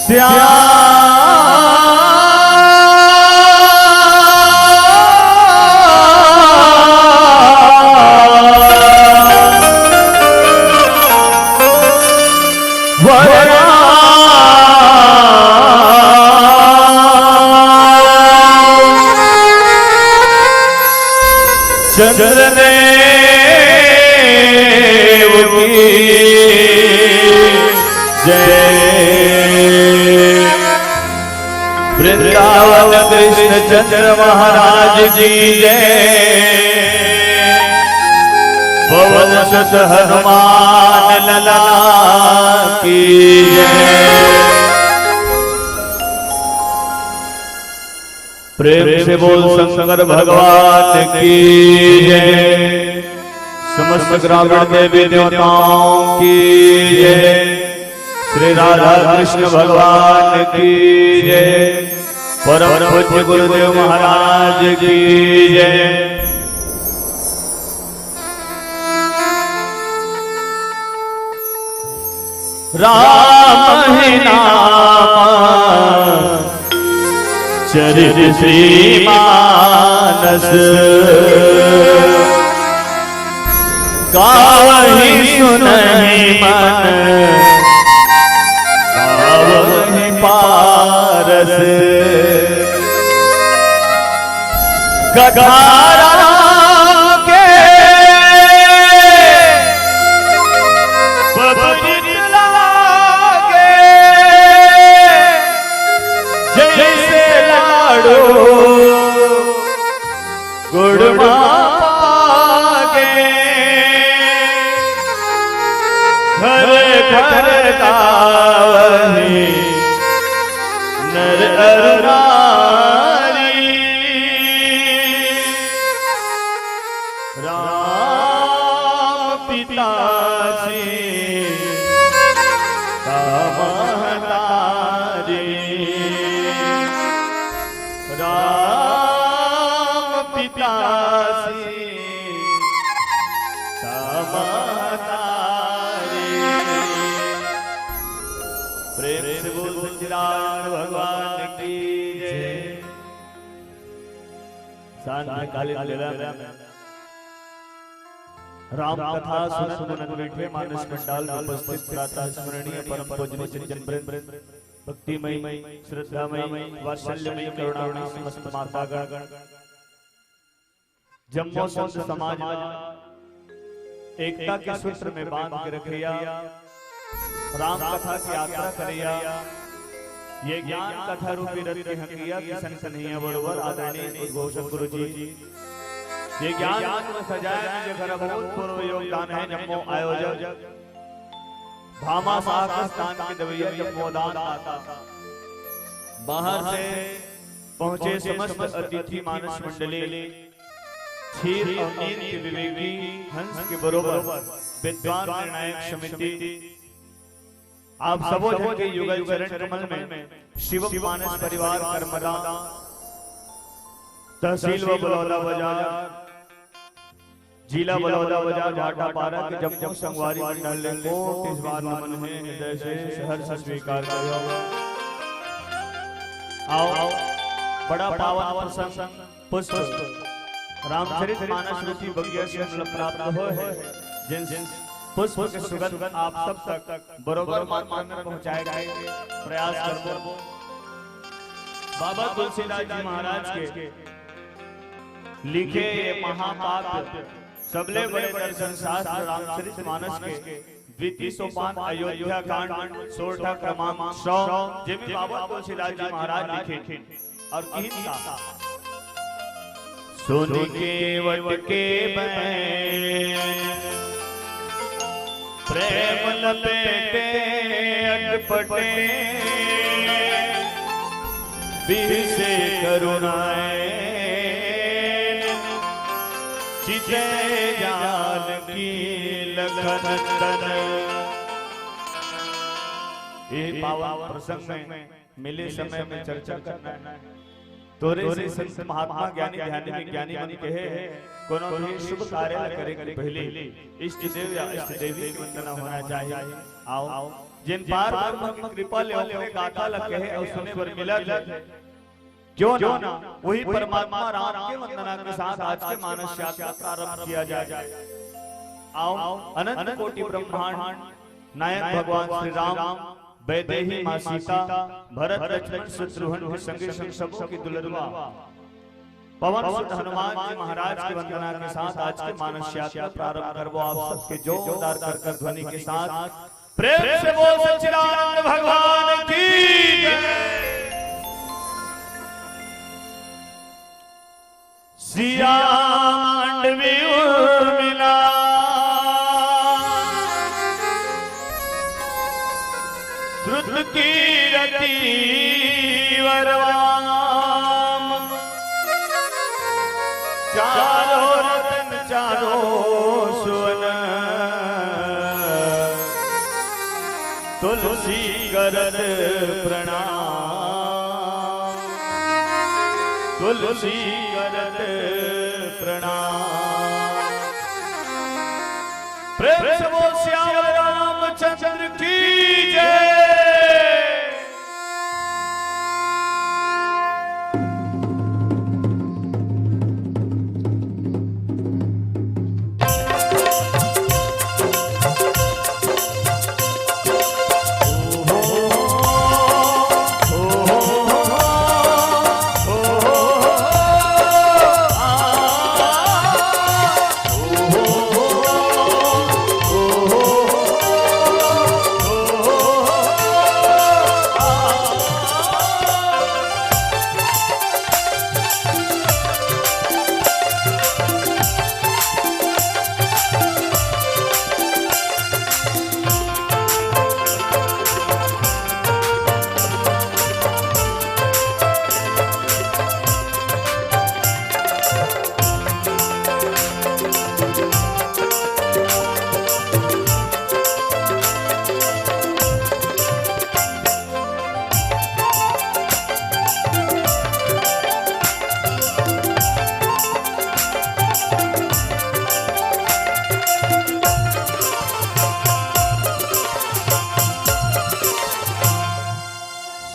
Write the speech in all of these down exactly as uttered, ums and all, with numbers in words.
श्याम। चंद्रदेव की जय। वृंदावन कृष्ण चंद्र महाराज की जय। पवन सुत हनुमान लला की जय। प्रेम से बोल शंकर भगवान की जय। समस्त ग्रामीण देवी देवताओं की जय। श्री राधा कृष्ण भगवान की जय। परम पूज्य गुरुदेव महाराज की जय। राम ही नाम चरित श्री मानस, गावहि सुनहि मन पावहि पारस। कथा राम के पवित्र लागे, जैसे लाडो गुड़ मा पागे। घर घर गावहि नर अरु नारी। राम पिता सीता महतारी। राम पिता सीता महतारी। प्रेम से बोल सच्चिदानंद भगवान की जय। सांध्यकालीन बेला में राम कथा सुनत सुनत बैठे मानस पंडाल में उपस्थित प्रातः स्मरणीय परम पूजनीय सज्जन वृंद, भक्तिमय, श्रद्धामय, वात्सल्यमय, करुणामय समस्त मातागण, जम्मो संत समाज ला एकता के सूत्र में बांध के रखइया, राम कथा के यात्रा करइया, ये ज्ञान कथा रूपी रथ के हंकिया किसन कन्हैया बरोबर आदरणीय उद्घोषक गुरु जी, ये ज्ञान मंच में सजाए में जेकर अभूतपूर्व योगदान है, जम्मो आयोजक, भामाशाह के स्थान के दवैया जम्मो दान दाता, बाहर से पहुंचे समस्त अतिथि मानस मंडली, क्षीर और नीर के विवेकी हंस के बरोबर विद्वान निर्णायक समिति, आप सबो जन के युगल चरण कमल में शिव मानस परिवार कर्मदा, तहसील व बलौदा बाजार, जिला बलौदा बाजार भाटापारा के जम्मो संगवारी मंडल ले कोटि बार नमन हे, हृदय से सहर्ष स्वीकार करो। आओ, बड़ा पावन प्रसंग पुष्प रामचरित मानस रूपी बगिया से हमला प्राप्त होय हे, जिन पुष्प के सुगंध आप सब तक बरोबर मात्रा में पहुंचाए के प्रयास करबो। बाबा तुलसीदास जी महाराज के लिखे ये महाकाव्य, सबले बड़े दर्शन शास्त्र रामचरित मानस के द्वितीय सोपान अयोध्या कांड, सोरठा क्रमांक सौ, जेमे बाबा तुलसीदास जी महाराज लिखे और किहिन का, सुनि केवट के बैन, प्रेम लपेटे अटपटे, बिहसे करुणाए, चितै जानकी लखन तन। ये पावन प्रसंग में मिले समय में चर्चा करना है। तोरे से संत महात्मा ज्ञानी ध्यानी विज्ञानी मन कहे हे, कोनो भी शुभ कार्य करे के पहले इष्ट देव या इष्ट देवी की वंदना होना चाहिए। आओ, जेन पार ब्रह्म के कृपा ले ओकरे गाथा ल कहे अउ सुने बर मिलत हे। क्यों ना वही परमात्मा राम के वंदना के साथ आज के मानस यात्रा प्रारंभ किया जाए। आओ, अनंत कोटि ब्रह्मांड नायक भगवान श्री राम, वैदेही माँ सीता, भरत लक्ष्मण शत्रुघ्न के संगे संग सबों के दुलरवा पवन सुत हनुमान जी महाराज की वंदना के साथ आज के मानस यात्रा प्रारंभ करबो। आप सबके जोरदार कर कर ध्वनि के साथ प्रेम से बोल सच्चिदानंद भगवान की जय। सिया मांडवी उर्मिला, श्रुत कीरति वरवाम, चारों रतन चारों सुवन, तुलसी करत प्रणाम, तुलसी करत प्रणाम। प्रेम से बोल सियावर रामचंद्र की जय।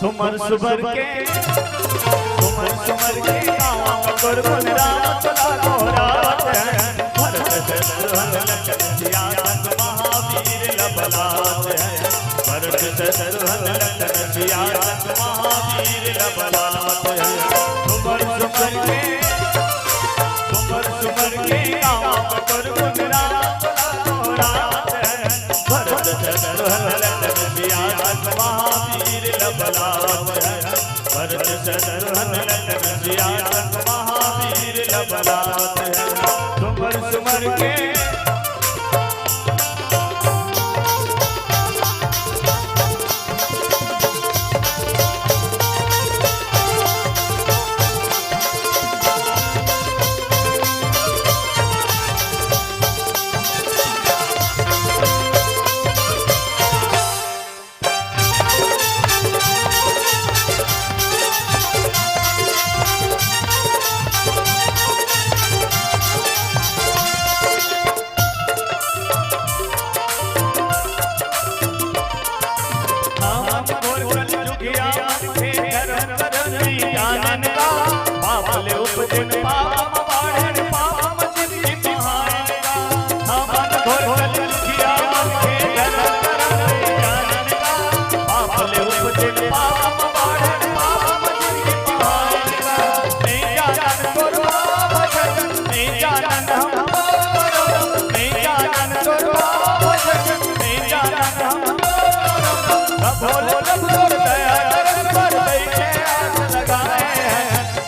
सुमर सुमर के, सुमर सुमर के गाँव में गुनगुन राम तोला गोहरावत हे। भरत शत्रुघ्न लखन सिया संग महावीर ल बलावत हे। भरत शत्रुघ्न लखन सिया संग महावीर ल बलावत हे। सुमर सुमर के, सुमर सुमर के गाँव में गुनगुन राम तोला गोहरावत हे। भरत शत्रुघ्न लखन सिया संग महावीर ल बलावत हे। भरत शत्रुघ्न लखन सिया संग महावीर ल बलावत हे। सुमर सुमर के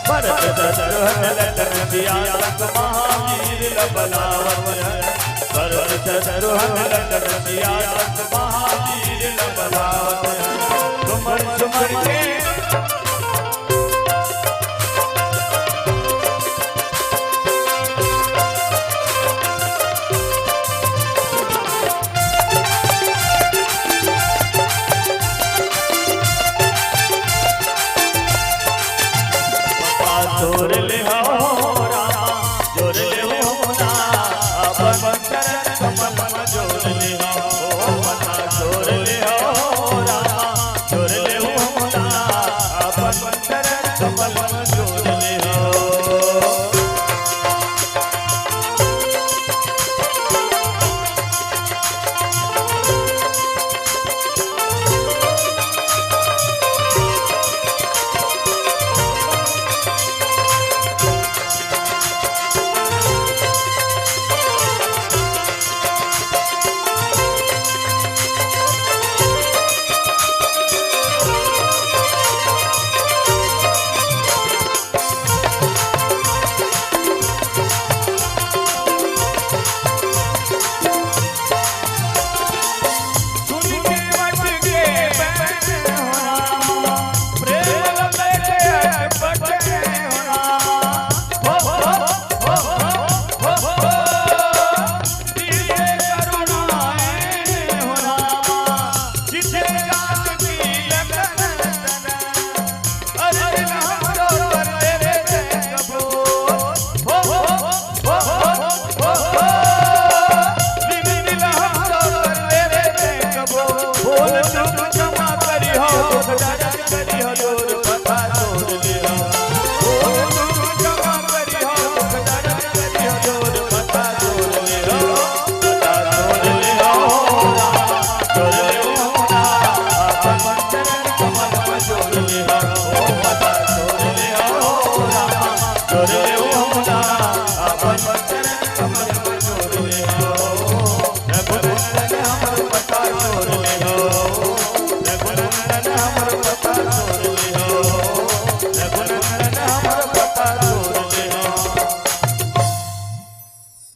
भरत शत्रुघ्न लखन सिया संग महावीर ल बलावत हे। भरत शत्रुघ्न लखन सिया संग महावीर ल बलावत हे। सुमर सुमर के जोर ले हो रामा, जोर ले हो ना, अपन चरण कमल म जोर ले हो, पता जोर ले हो।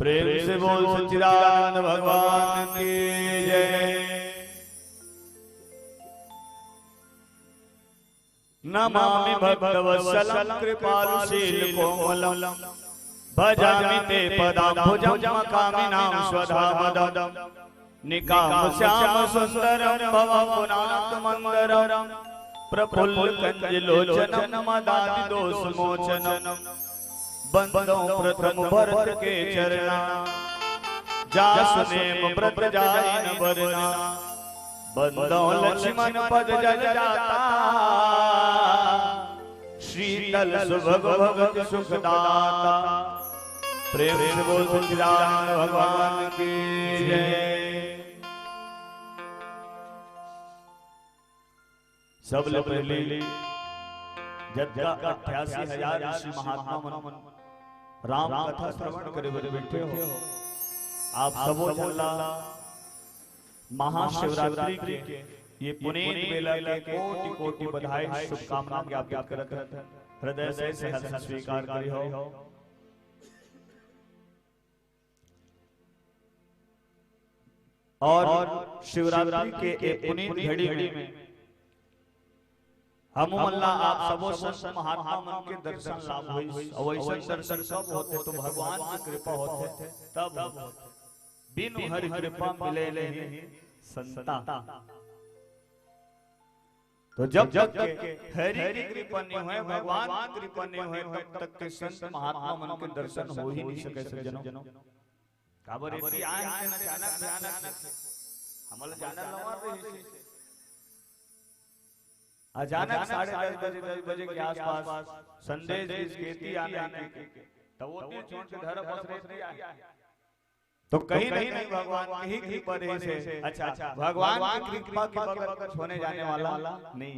प्रेम से बोल सच्चिदानंद भगवान की जय। नमामि भक्तवत्सलं कृपालुशीलकोमलं। भजामि ते पदाम्बुजं मकामिनां स्वधामदम्। निकाम श्याम सुंदरम भवम पुनात मंदरम। प्रफुल्ल कंज लोचनम मदादि दोष मोचनम। बंदो प्रथम भरत के चरना। जासु नेम व्रत जाइन बरना। बंदो लक्ष्मण पद जल जाता। शीतल सुभग भगत सुखदाता। प्रेम से बोल सच्चिदानंद भगवान की जय। सबले पहले जतका अट्ठासी हजार ऋषि महात्मा मन राम कथा श्रवण करे बर बैठे हो, आप सबो झन ला महाशिवरात्रि के ये पुनीत बेला के कोटि कोटि बधाई, शुभकामना ज्ञापित करत हृदय से सहर्ष स्वीकार करिहो। और शिवरात्रि के ए पुनीत घड़ी में हम मन ला आप सबो संत महात्मा मन के दर्शन लाभ होइस। अउ अइसन दर्शन कब होथे? तो भगवान के कृपा होथे, तब होथे। बिनु हरि कृपा मिले नहीं संता। तो जब तक के हरि के कृपा नहीं होय, भगवान के कृपा नहीं होय, तब तक के संत महात्मा मन के दर्शन हो ही नहीं सके सज्जनों। काबर एती आए हैं ना, अचानक, अचानक से। हमला जाना लवर रहिस हे। अचानक साढ़े दस बजे, दस बजे के आसपास संदेश दिस के एती आना हे के। तब वो तीर छोड़ के धरा पसरे एती आए। तो कहीं ना कहीं भगवान के ही कृपा रहिस हे। अच्छा, भगवान की कृपा के बगैर कुछ होने जाने वाला नहीं।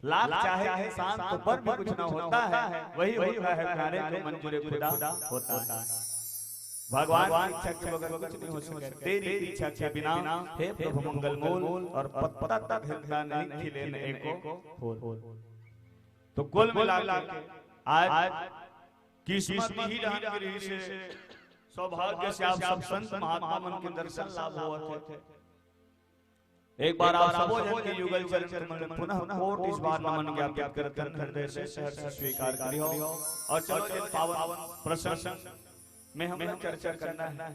लाख चाहे इंसान तो पर भी कुछ ना होता है, वही होता है प्यारे जो मंजूर खुदा होता है। भगवान की इच्छा के बगैर कुछ नहीं हो सकता। तेरी इच्छा के बिना हे प्रभु मंगल मूल, और पत्ता तक हिलता नहीं खिले न एको फूल। तो कुल मिला के आज किस्मत ही रहन के रहिस हे, सौभाग्य से आप सब संत महात्मा मन के दर्शन लाभ होवत हे। एक बार आप सबो जन के युगल चरण कमल में पुनः कोटि बार नमन ज्ञापित करत हन, हृदय से सहर्ष स्वीकार करिहो। और चलो, ये पावन प्रसंग में हम चर्चा करना है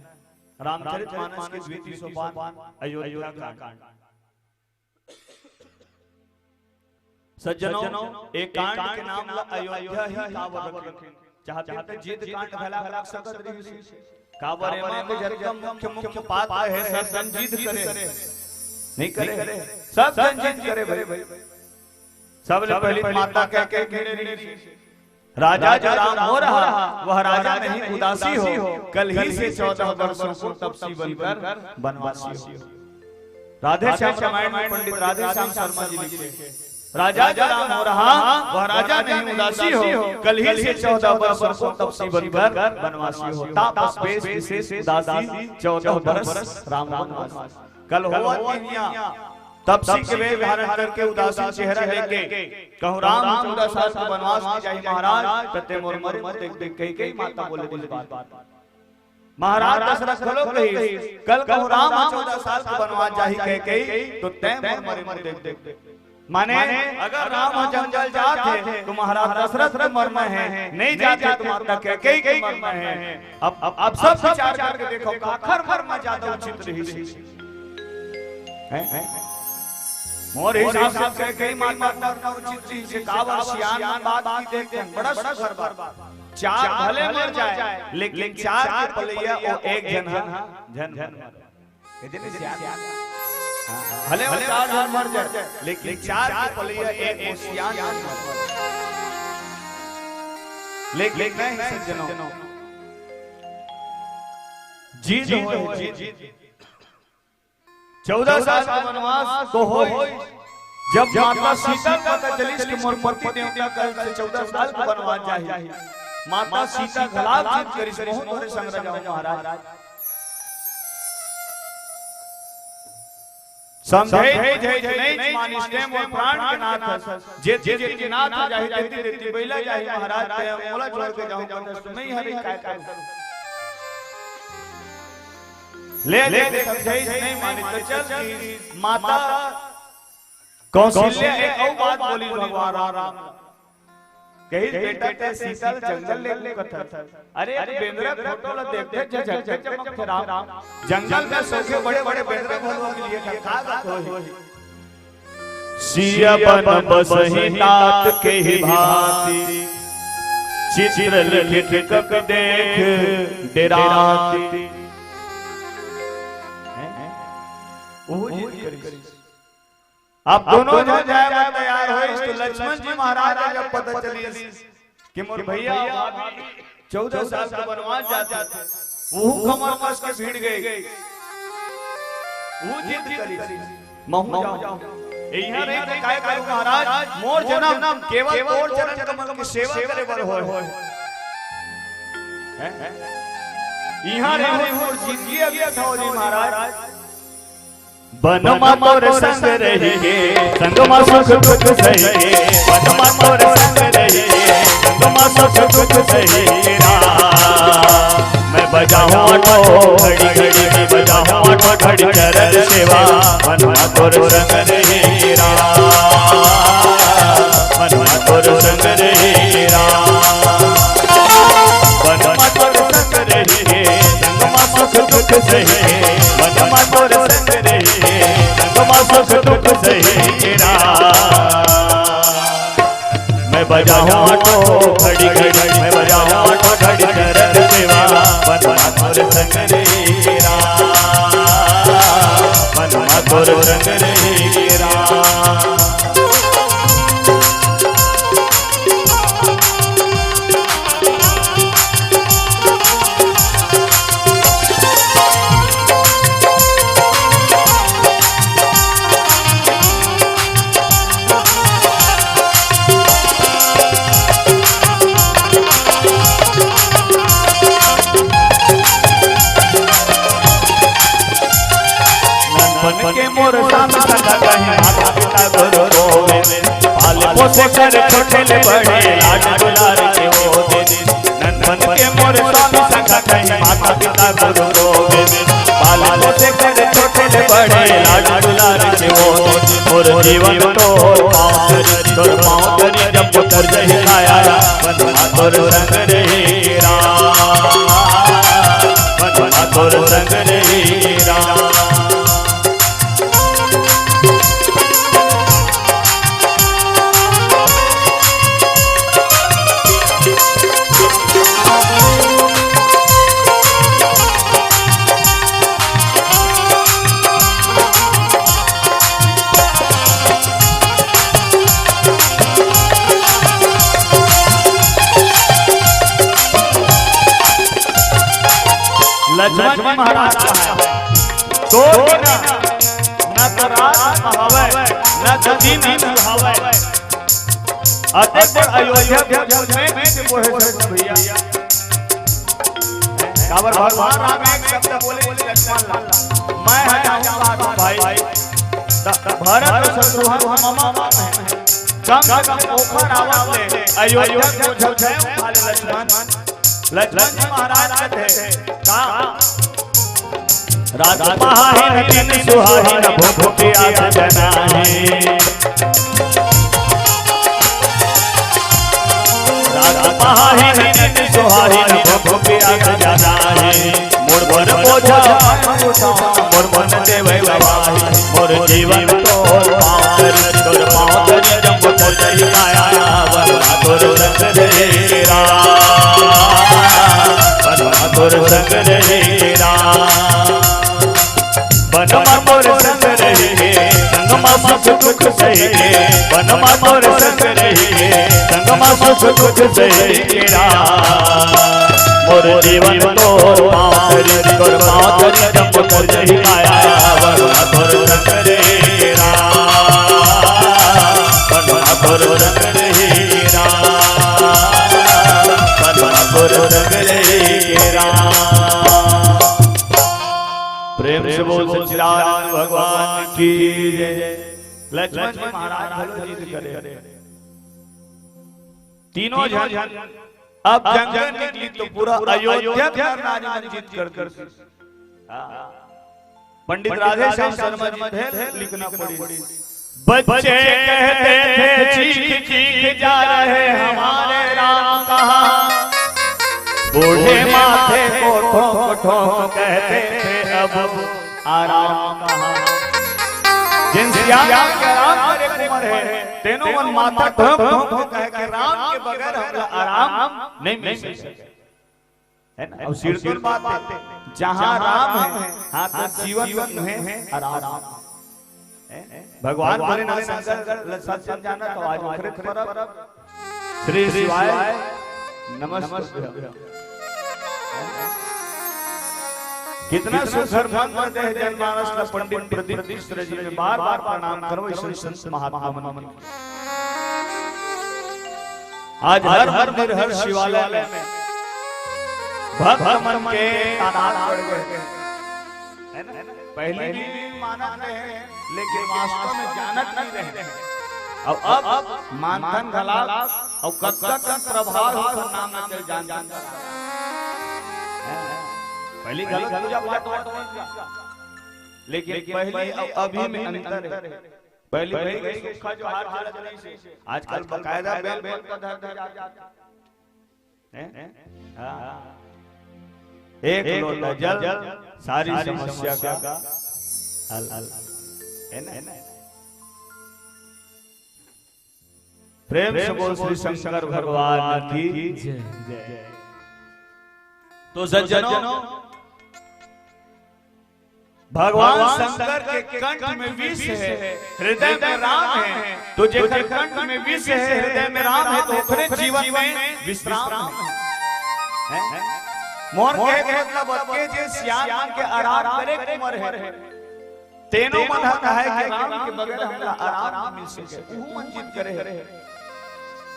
रामचरित मानस के द्वितीय सोपान अयोध्या कांड। सज्जनों, एक कांड के नाम ला अयोध्या ही काबर रखे? चाहते त जीत कांड घला रख सकत रहिस। काबर एमा के जतका मुख्य मुख्य पात्र हे, सब जन जिद करे, नहीं करे? सब जन जिद करे भाई। सबले पहली माता कह के गिने रहिस, राजा जो राम हो रहा, वह राजा नहीं उदासी हो, कल ही से चौदह वर्षों को तपसी बनकर बनवासी हो। राधे श्याम रामायण में पंडित राधे श्याम शर्मा जी लिखे, राजा जो राम हो रहा, वह राजा नहीं उदासी हो, कल ही से चौदह वर्षों को तपसी बनकर बनवासी हो। तापस वेश विशेष उदासी, चौदह वर्ष राम वनवासी। कल होवत दिन इहाँ तपसी के वेश धारण करके उदासीन चेहरा लेके कहूँ राम चौदह साल के वनवास में जाही महाराज, त तैं मोर मरे देख देख, कैकेयी माता बोले दिस बात। महाराज दशरथ घलो कहिस, कल कहूँ राम चौदह साल के वनवास जाही कैकेयी, तो तैं मोर मरे देख देख। माने, अगर राम ह जंगल जात हे, तो महाराज दशरथ के मरना हे, नहीं जात हे, तो माता कैकेयी के मरना हे। अब, अब, अब सब विचार करके देखो, काखर मरना ज्यादा उचित रहिस? हैं? मोर हिसाब से कैकेयी माता मरना उचित रहिस, काबर सियान बात की देखते हैं, बड़ा सुघर बात। चार भले मर जाए, लेकिन चार के पलैया वो एक झन ह, झन मर। कहते नहीं सियान। हाँ, भले वो चार झन मर जाए, लेकिन चार के पलैया एक वो सियान झन मर। लेकिन नहीं सज्जनों, जिद होय, जिद। चौदह साल के वनवास तो होय, जब माता सीता ल पता चलिस कि मोर पति देवता कल से चौदह साल के वनवास जाही, माता सीता घला जिद करिस, मोहन तोरे संग रह जाहूं महाराज। समझे बुझे नहीं मानिस, तैं मोर प्राण के नाथ हस, जेती जेती नाथ जाही, तेती तेती बइला जाही महाराज, तैं मोला छोड़ के जाहूं, नहीं हरे काय करूं। ले, ले, ले, समझाई नहीं माने तो चल की माता कौशल्या एक अउ बात बोली भगवान राम। कही, "बेटा, ते सीता ल जंगल ले कथस।" अरे, अरे, बेंदरा के फोटो ला देखथे, झकझक चमकथे राम। जंगल में सोखे बड़े-बड़े बेंदरा घलो मिलिए, का बात होही? सिया बन बसही तात के ही भांति, चित्र लिखित कपि देख डेराति। हैं? ओहू जिद करिस। अब दोनों झन जाए बर तैयार होइस, तो लक्ष्मण जी महाराज ला जब पता चलिस कि मोर भैया अभी चौदह साल के बनवास जाथे, ओहू कमर कस के भिड़ गे, ओहू जिद करिस, "महूं जाहूं।" इहां रहि के काय करूं महाराज, मोर जनम केवल तोर चरण कमल के सेवा करे बर होय। हैं? इहां रहि मोर जिंदगी व्यर्थ हो जी महाराज। बन मा तोर संग रहिके, संग मा सुख दुख सहिके। बन मा तोर संग रहिके, संग मा सुख दुख सहिके राम। मैं बजाहूं आठो घड़ी घड़ी, मैं बजाहूं आठो घड़ी चरण सेवा। बन मा तोर संग रहिके राम, बन मा तोर संग रहिके राम। बन मा तोर संग रहिके, संग मा सुख दुख सहिके। बन मा तोर संग रहिके, संग मा सुख दुख सहिके राम। मैं बजाहूं आठो घड़ी घड़ी, मैं बजाहूं आठो घड़ी चरण सेवा। बन मा तोर संग रहिके राम, बन मा तोर संग रहिके राम। ननपन के मोर साथ संग कहीं माता पिता गुरु गोविंद, पाले पोसे कर छोटे ले बड़े लाड दुलार के वो दिन। ननपन के मोर साथ संग कहीं माता पिता गुरु गोविंद, पाले पोसे कर छोटे ले बड़े लाड दुलार के वो दिन। मोर जीवन तो पाँव धरी, तोर पाँव धरी जब पुत्र जही काया, बन मा तोर संग रहिके राम, बन मा तोर संग रहिके राम। लक्ष्मण जी महाराज कहा, "तोर बिना न तो रात हवय, न तो दिन हवय।" अतेक बड़ अयोध्या के जल में से बोहे से भैया। काबर भगवान राम एक शब्द बोले लक्ष्मण ला, "मैं हटाऊंगा भाई।" त-, त-, भरत अउ शत्रुघ्न ममा मम है। कम से कम ओखर आवत ले अयोध्या के बोझल छै उठा ले लक्ष्मण। लक्ष्मण जी महाराज कथे, का? रात पहाहिन दिन सुहाहिन भूख प्यास जनाहिन। रात पहाहिन दिन सुहाहिन भूख प्यास जनाहिन। मोर बर बोझा मोर मन देवै गवाही। मोर जीवन तोर पाँव धरी, तोर पाँव धरी जब तोर जही काया। बन मा तोर संग रहिके राम, बन मा तोर संग रहिके राम। बन मा तोर संग रहिके, संग मा सुख दुख सहिके। बन मा तोर संग रहिके, संग मा सुख दुख सहिके राम। मोर जीवन तोर पाँव धरी, तोर पाँव धरी जब तोर जही काया। बन मा तोर संग रहिके राम, बन मा तोर संग रहिके राम, बन मा तोर संग रहिके राम। प्रेम से बोल सच्चिदानंद भगवान की जय। लक्ष्मण जी महाराज घलो जिद करे। तीनों झन अब जंगल निकली तो पूरा अयोध्या के नर नारी मन जिद कर कर। हाँ। पंडित राधेश्याम शर्मा जी भेल लिखना पड़ी। बच्चे कहते थे चीख चीख जा रहे हमारे राम कहाँ, बूढ़े माथे को ठोक ठोक कहते थे अब आराम कहाँ। जिन सियान के आराम करे कुंवर हे, तेनो मन माथा ठोक ठोक कहे के राम के बगैर हमला आराम नहीं मिल सके। है ना? अब सिरतोन बात हे, जहाँ राम हे, हाँ, तो जीवन में है आराम। हैं? भगवान भोलेनाथ शंकर ल सब जन जाना, तो आज ओकरे परब। श्री शिवाय नमस्तुभ्यं। कितना सुघर मंत्र दे हे जनमानस ला पंडित प्रदीप मिश्र जी ने, बार बार प्रणाम करो इस संत महात्मा मन। आज हर हर निर्हर शिवालय में भक्त मन के तादाद बढ़ गए, है ना? पहली भी मानत रहे, लेकिन वास्तव में जानत नहीं रहे। अब अब मानथन घला, और कतका कन प्रभाव हे, नाम न चल जान जान। पहली घलो पूजा पाठ होत रहिस, लेकिन पहली और अभी में अंतर हे। पहली पहली के सुक्खा जोहार चलत रहिस, आजकल बकायदा बेल पत्ता धर धर जात हे। हैं? हाँ। एक लोटा जल सारी समस्या का हल। है ना? प्रेम से बोल श्री शंकर भगवान की जय। तो सज्जनों, भगवान शंकर के कंठ में विष हे, हृदय में राम हे, तो जेकर कंठ में विष हे, हृदय में राम हे, तो ओकरे जीवन में विश्राम हे। हैं? मोर कहे के मतलब, अतके जे सियान मन के आराम करे कुंवर हे, तेनो मन ह कहे के राम के बगैर हमला आराम नहीं मिल सके, उहू मन जिद करे हे।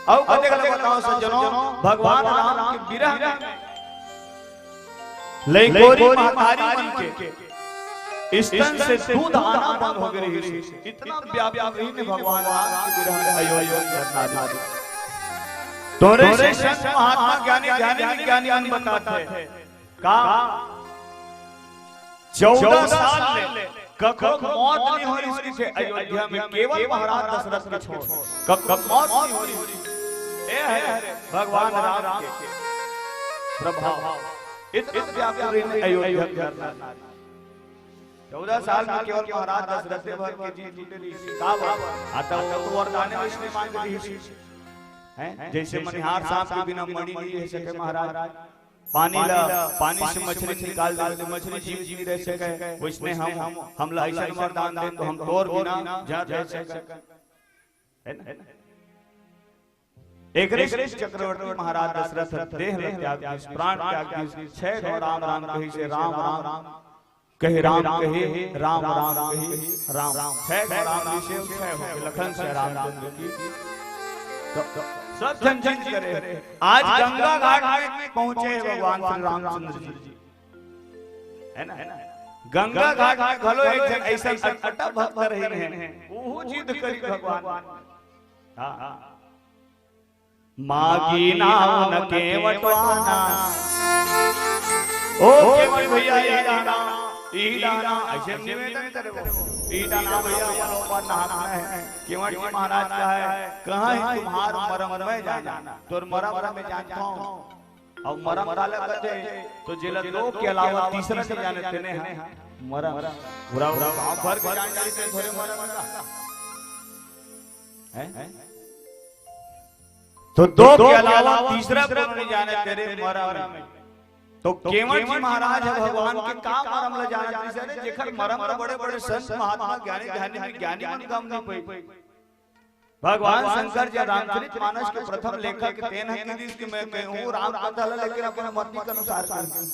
अउ कते कते बताओ सज्जनों, भगवान राम के विरह में लइकोरी महतारी मन के स्तन से दूध आना बंद हो गए रहिस। इतना व्याकुल रहिन भगवान राम के विरह में अयोध्या में। तोरे से संत महात्मा ज्ञानी ध्यानी विज्ञानी मन बताथे का चौदह साल ले कखरो मौत नहीं हो रहिस हे अयोध्या में, केवल महाराज दशरथ के छोड़ कखरो मौत नहीं हो रहिस हे। ए हे भगवान राम के प्रभाव, इतना व्याकुल रहिन अयोध्या में। चौदह साल में केवल महाराज दशरथ भर के जी टूटे रहिस हे। का बात? आ, त वो तो वरदान वैसने मांग रहिस हे। हैं? जैसे मनिहार सांप के बिना मणि नहीं रह सके महाराज, पानी ला, पानी से मछली निकाल दे, तो मछली जीवित नहीं रह सके, वैसने हम, हमला ऐसा वरदान दे, तो हम तोर बिना जहर रह सके। है ना? एकरे से चक्रवर्ती महाराज दशरथ देह ल त्याग दिस, प्राण त्याग दिस, छह गो राम राम कहिस हे, राम राम कहे, राम कहे, राम राम कहे, राम। छह गो राम जी से छह हो गए, लखन से रामचंद्र की। तो सब जन जिद करे। आज गंगा घाट में पहुंचे हैं भगवान श्री रामचंद्र जी, है ना? गंगा घाट में घलो एक जन ऐसा अटपटा भक्त रहिन हे, वो जिद करिस भगवान। हाँ, हाँ। मागी नाव न केवटवाना। ओ केवट भैया, ई डाना, ई डाना, ऐसे निवेदन करे वो। ई डाना भैया, हमन ऊपर नहाना है। केवट जी महाराज का है, कहाँ है तुम्हार मरम मैं जाना, तोर मरम मैं जानता हूँ। और मरम काला कहते, तो जेला दो के अलावा तीसरा नहीं जाने तेने हैं मरम। पूरा, पूरा गांव भर के जान जाते थोड़े मरम का। हैं? तो दो के अलावा तीसरा कोनो नहीं जाने तेरे मरम में। तो केवट जी महाराज ह भगवान के का मरम ल जानत रहिस हे, जेकर मरम ल बड़े-बड़े संत महात्मा ज्ञानी ध्यानी विज्ञानी मन गम नहीं पाई। भगवान शंकर जी रामचरित मानस के प्रथम लेखक तेन ह किहिस कि मैं कहूँ राम कथा ल, लेकिन अपन मति के अनुसार कहूँ।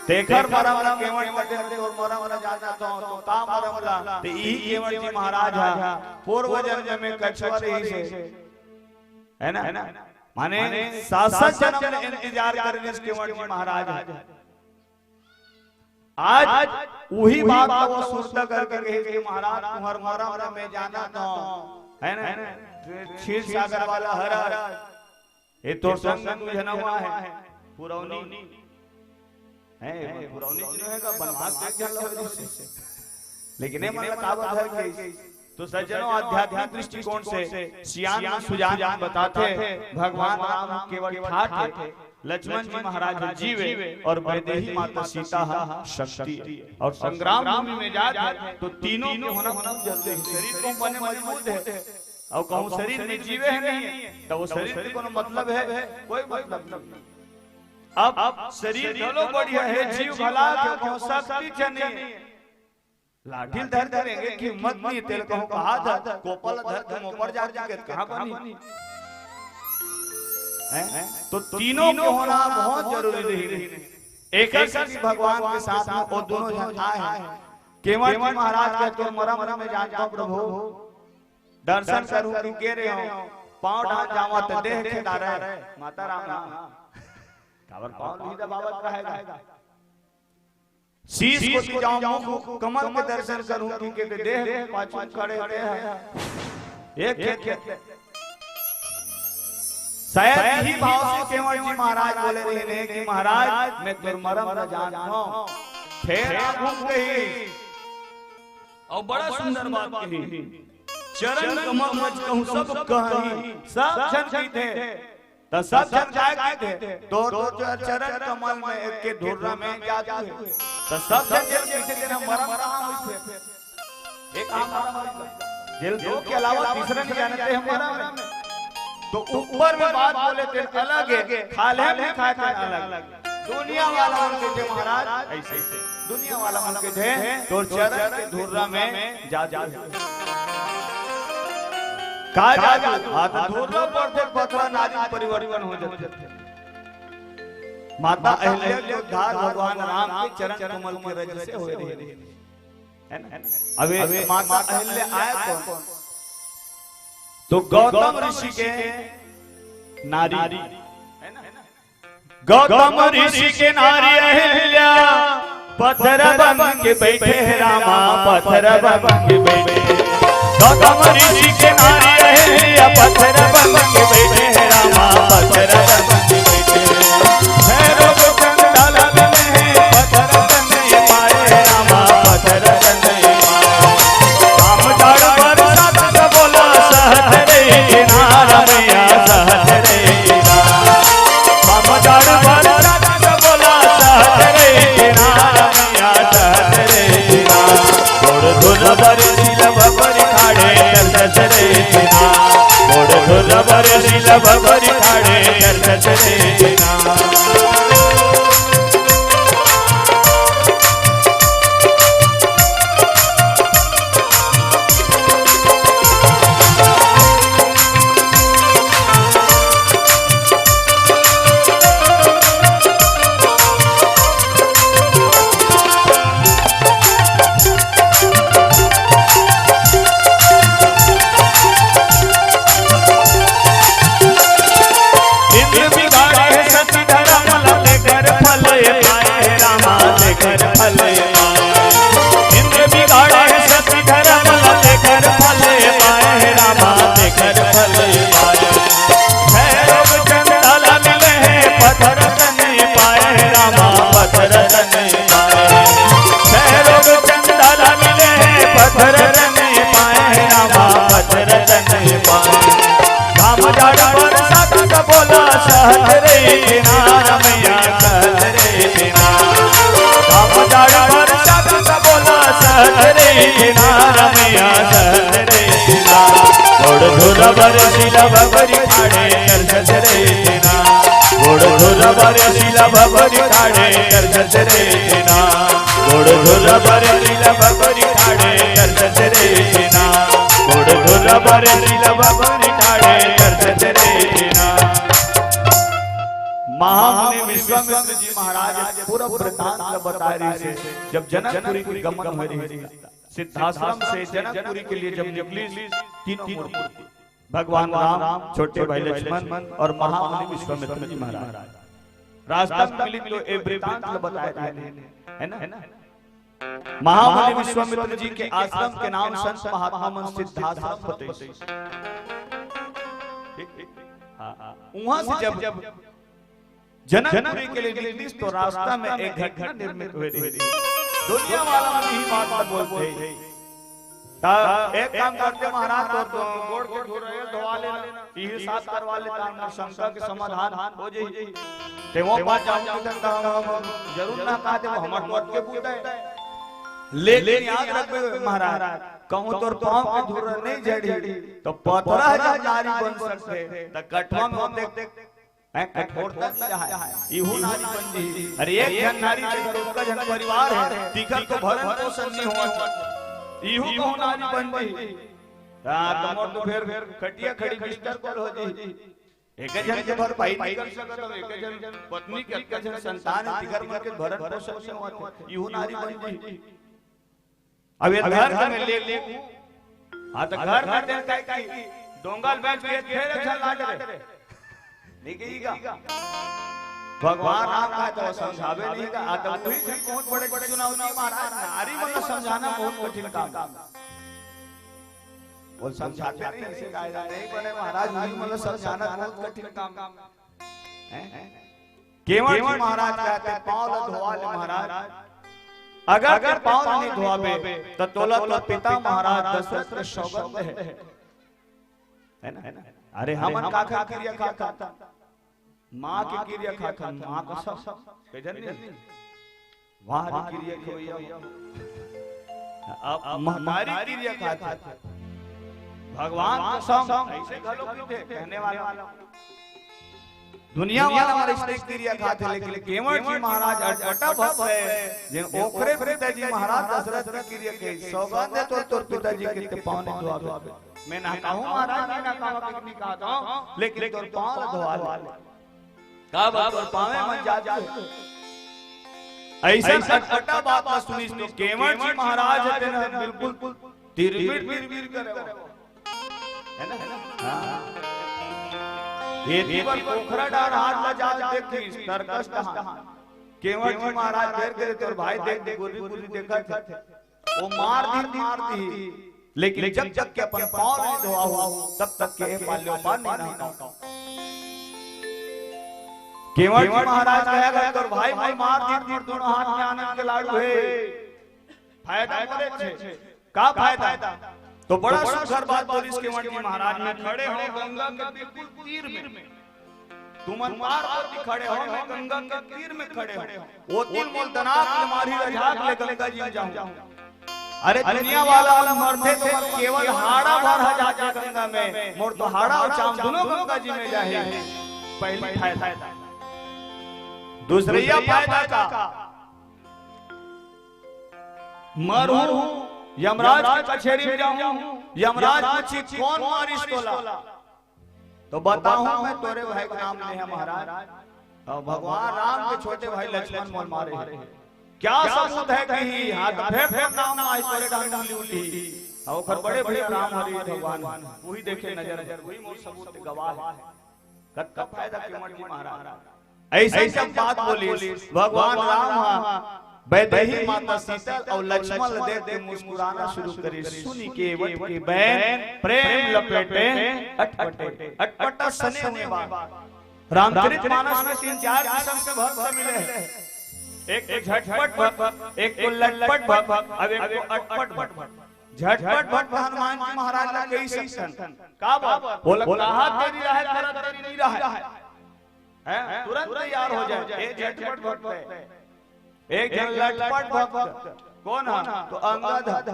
तेखर मरम ल केवट कथे, तोर मरम ल जानत हंव, तो का मरम ल? ते इही केवट जी महाराज ह पूर्व जन्म में कछुआ रहिस हे, है ना? माने सात सात जन्म ले इंतजार करे रहिस केवट जी महाराज ह। आज उही बात ल वो सुरता करके कहिस कि महाराज, तुम्हर मरम ल मैं जानत हंव, है ना? क्षीर सागर वाला हरस, ये तोर संग दू झन हुआ है, पुरौनी। हैं, पुरौनी जी नोहे का बनवास देख जान लो जैसे। लेकिन ये मन का बात है कि तो सज्जनों, आध्यात्मिक दृष्टिकोण से सियान सुजान बताथे, भगवान राम केवल ठाठ हे, लक्ष्मण जी महाराज जीवे और वैदेही माता सीता हा शक्ति हे। और संग्राम भूमि में जात हे तो तीनों के होना बहुत जरूरी हे। शरीर तो बने मजबूत हे और कहूँ शरीर में जीवे हे नहीं हे, तो वो शरीर के कोनो मतलब हे? कोई मतलब नहीं। अब शरीर घलो बढ़िया हे, जीव भला हे, कहूँ शक्ति च नहीं हे। लाठी ल धर के रेंगे के हिम्मत नहीं, तेल कहूँ कहा था, कोपल धर के मोपर जा के कहाँ बनी? हैं? तो तीनों के होना बहुत जरूरी रही। एक सेती भगवान के साथ में वो दोनों जन आए हे। केवल जी महाराज के तो मरम मरम में जानता हूँ प्रभु, दर्शन करूँ कि गे रहे हो, पाँव डाल जावा तो देह खेदारे, माता राम ना, काबर पाँव नहीं दबावत रहेगा। शीश कोती जाऊं, मुख कमल के दर्शन करूं, कि के देह पाछू खड़े हे। एक खेत, शायद यही भाव से केवल जी महाराज बोले रहे कि महाराज, मैं तोर मरम न जानत हूं। फेर आ घूम गई। और बड़ा सुंदर बात कही, चरण कमल रज कहूं सब कही, सब जन कहिथे, त सब झन जाए कहिथे, तोर तो चरण कमल में एक के धुर्रा में जादू हे। त सब झन जेल कहिथे, तेरा मरम कहाँ होइथे? एक आ मरम होइथे। जेल दो के अलावा तीसरा नहीं जानते हम मरम। तो ऊपर में बात बोले तेन अलग हे, खाल्हे में खाए तेन अलग। दुनिया वाला मन कहिथे महाराज, ऐसे, ऐसे। दुनिया वाला मन कहिथे, तोर चरण के धुर्रा में जादू हे। का जादू? हाथ धुर्रा पड़थे, पथरा नारी परिवर्तन हो जाथे। माता अहिल्या के उद्धार भगवान राम के चरण कमल के रज से होए रहे। है ना? अब ये माता अहिल्या आए कौन? तो गौतम ऋषि के नारी, है ना? गौतम ऋषि के नारी अहिल्या, पत्थर बन के बैठे हे रामा, पत्थर बन के बैठे। गौतम ऋषि के नारी अहिल्या, पत्थर बन के बैठे हे रामा, पत्थर बन के बैठे। भैरव चंडाल में पत्थर बन के पाए हे रामा, पत्थर बन के पाए। राम झाड़ पर सात बोला सहत रे किनारा मैया सहत रे किनारा। बाबा झाड़ पर सात बोला सहत रे किनारा मैया सहत रे किनारा। गोड़ धुल बर शील बबर खाड़े कर सस रे किनारा। गोड़ धुल बर शील बबर खाड़े कर सस रे किनारा। इंद्र बिगाड़े सती धरम ला, लेकर फल ये पाए रामा, लेकर फल ये पाए। इंद्र बिगाड़े सती धरम ला, लेकर फल ये पाए रामा, लेकर फल ये पाए। भैरव चंडाल मिले हैं पत्थर तन पाए रामा, पत्थर तन पाए। भैरव चंडाल मिले हैं पत्थर तन पाए रामा, पत्थर तन पाए। घाम जाड़ बरसात का बोला सहत रे किनारा मैया सहत रे किनारा। घाम जाड़ बरसात का बोला सहत रे किनारा मैया सहत रे किनारा। गोड़ धुल बर शील बबरी खाड़े कर सस रे किनारा। गोड़ धुल बर शील बबरी खाड़े कर सस रे किनारा। गोड़ धुल बर शील बबरी खाड़े कर सस रे किनारा। गोड़ धुल बर शील बबरी खाड़े कर सस रे किनारा। महामुनि विश्वामित्र जी महाराज पूरा वृत्तांत ल बता रहे थे। जब जनकपुरी के गमन हो रही थी, सिद्धाश्रम से जनकपुरी के लिए जब निकली तीनों मूर्ति, भगवान राम, छोटे भाई लक्ष्मण और महामुनि विश्वामित्र जी महाराज रास्ता में मिलित तो ये वृत्तांत ल बताए रहे हैं, है ना? महामुनि विश्वामित्र जी के आश्रम के नाम संत महात्मा मन सिद्धाश्रम बताइस। हाँ, हाँ। वहां से जब जनकपुरी के लिए निकलिस तो रास्ता में एक घटना निर्मित होय रहिस। दुनिया वाला मन इही बात ला बोलथे। त एक काम करते महाराज, तोर गोड़ के धुरा ल धोवा लेना, इही साफ करवा लेना, हमर शंका के समाधान हो जाही। ते वो बात जाऊंगी त जरूर ना कहा दे, हमर तो अतके बूता हे। लेकिन याद रखबे महाराज, कहूं तोर पांव के धुरा नहीं झड़ही, त पथरा जब नारी बन सकथे, त गठवा में होथे हैं, कठोरता नहीं रहा है। इहू नारी बन जी। अरे एक झन नारी से अगर ओतका झन परिवार हे, तिकर तो भरण पोषण नहीं होवत। इहू कहूं नारी बन जी। हाँ, त मोर तो फेर खटिया खड़ी बिस्तर कोल हो जी। एक झन के भरपाई नहीं कर सकत हव, एक झन पत्नी के अतका झन संतान हे, तिकर मन के भरण पोषण नहीं होवत। इहू नारी बन जी। अब ये घर के में ले ले। हाँ, त घर में देख के कि डोंगल बेच के फेर एक झन लाट रे। नहीं कही का? भगवान राम का तो समझावे नहीं का। आ तो वही से बहुत बड़े चुनौती महाराज, नारी मन ला समझाना बहुत कठिन काम। वो समझाते नहीं, ऐसे कायदा नहीं बने महाराज, नारी मन ला समझाना बहुत कठिन काम। हैं? केवट जी महाराज कहते, "पांव ल धोवा ले महाराज, अगर तोर पांव नहीं धोवाबे, त तोला तोर पिता महाराज दशरथ के सौगंध हे।" है ना? अरे हमन काखर किरिया खाथन? माँ के किरिया खाथन, माँ कसम। कइसे नहीं? वाह रे किरिया खवैया। अब महतारी किरिया खाथे। भगवान कसम, ऐसे घलो कहिथे, कहने वाला। दुनिया वाला हमारे स्टेज किरिया खाथे, लेकिन केवट जी महाराज अटपटा भक्त हे, जेन ओखरे पिताजी महाराज दशरथ के किरिया के सौगंध हे, तोर, तोर पिताजी के ते पांव नहीं धोवाबे। मैं ना कहूं महाराज, मैं ना कहूं, कितनी कहत हूं, लेकिन तोर पांव ल धोवा ले। का बात, तोर पांवे म जात हे। अइसन अटपटा बात ला सुनिस तो केवट जी महाराज हे तेन बिल्कुल तिरबिर बिरबिर करे। है ना? हाँ। खेती बर पोखरा डार हाथ ला जात देखिस, तरकस कहा। केवट जी महाराज घेर घेर तोर भाई देख, देख, गुर्री गुर्री देखत हे। वो मार दी, मार दी, लेकिन जब तक के अपन पांव नहीं धोवा हो, तब तक के पाल्यो पार नहीं रहता। केवट जी महाराज कहे, "अगर तोर भाई मोर मार दी, मोर दोनों हाथ में आनंद के लाडू हे, फायदा मोरे छे।" का फायदा? तो बड़ा सुघर बात बोलिस केवट जी महाराज, "मैं खड़े हूं गंगा के बिल्कुल तीर में।" तुमन पार कोती खड़े हो, मैं गंगा के तीर में खड़े हूं। वो तीर मोल दनाक ले मारही, रझाक ले गंगा जी में जाहूं। अरे दुनिया वाला मन मरथे तो मोर केवल हाड़ा भर ह जाथे गंगा में, मोर तो हाड़ा अउ चाम दोनों गंगा जी में जाही। पहली फायदा। दूसरैया फायदा का, मरहूं, यमराज के कचेरी में जाहूं, यमराज पूछही कौन मारिस तोला? तो बताहूं मैं तोरे भाई के नाम ले हे महाराज, अउ भगवान राम के छोटे भाई लक्ष्मण मोर मारे हे। क्या सबूत हे कहीं? हाँ, तो फेर फेर नाम आय तोरे डांड उंगली उठी। अउ ओखर बड़े भैया राम हरि भगवान, वही देखे नजर, वही मोर सबूत गवाह हे। कतका फायदा केवट जी महाराज। अइसे जब बात बोलिस, भगवान राम ह वैदेही माता सीता अउ लक्ष्मण ल देख के मुस्कुराना शुरू करिस। सुनि केवट के बैन प्रेम लपेटे अटपटे। अटपटा सने हुए बात। रामचरित मानस में तीन चार किसम के भक्त मिले हे। एक तो झटपट भक्त, एक तो लटपट भक्त, अब एक तो अटपट भक्त। झटपट भक्त हनुमान जी महाराज ला कहि सकथन। का बात? बोला, कहा तेरी राह, करा तेरी नहीं राह। हैं? तुरंत तैयार हो जाय। ए झटपट भक्त हे। एक झन लटपट भक्त। कोन ह? तो अंगद ह।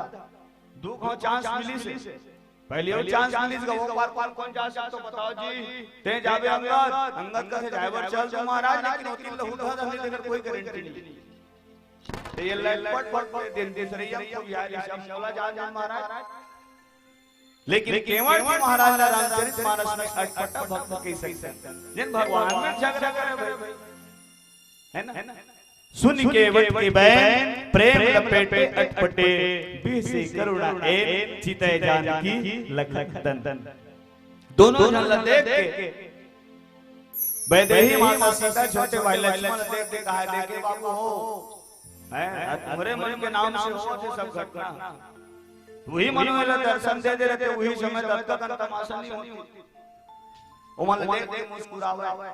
दू घांव चांस मिलिस हे। पहली अउ चांस मिलिस हे, ओ बार कोन कोन जा सकत हे तो बताओ जी। तें जाबे अंगद, अंगद कथे जाय बर चल तो महाराज, लेकिन ओती लहू धर नहीं, तेकर कोई गारंटी नहीं। त ये लटपट भक्त दे दिन दूसरे यम को भी आय, ऋषभ मोला जान दे महाराज। लेकिन केवट जी महाराज ला रामचरित मानस में अटपटा भक्त कहि सकथन, जेन भगवान में झगरा करे भाई, है ना? सुनि केवट के बैन प्रेम लपेटे अटपटे, बिहसे करुणा ऐन चितै जानकी लखन तन। दोनों झन ला देख के वैदेही माता सीता छोटे भाई लक्ष्मण ला देख के कहा, देखे बाबू हो, हैं? अउ तुम्हरे मन के नाम से होथे सब घटना। तुही मन ला दर्शन दे दे रहिते, उही समय तक तक तमाशा नहीं होती। ओमन ला देख के मुस्कुरावय।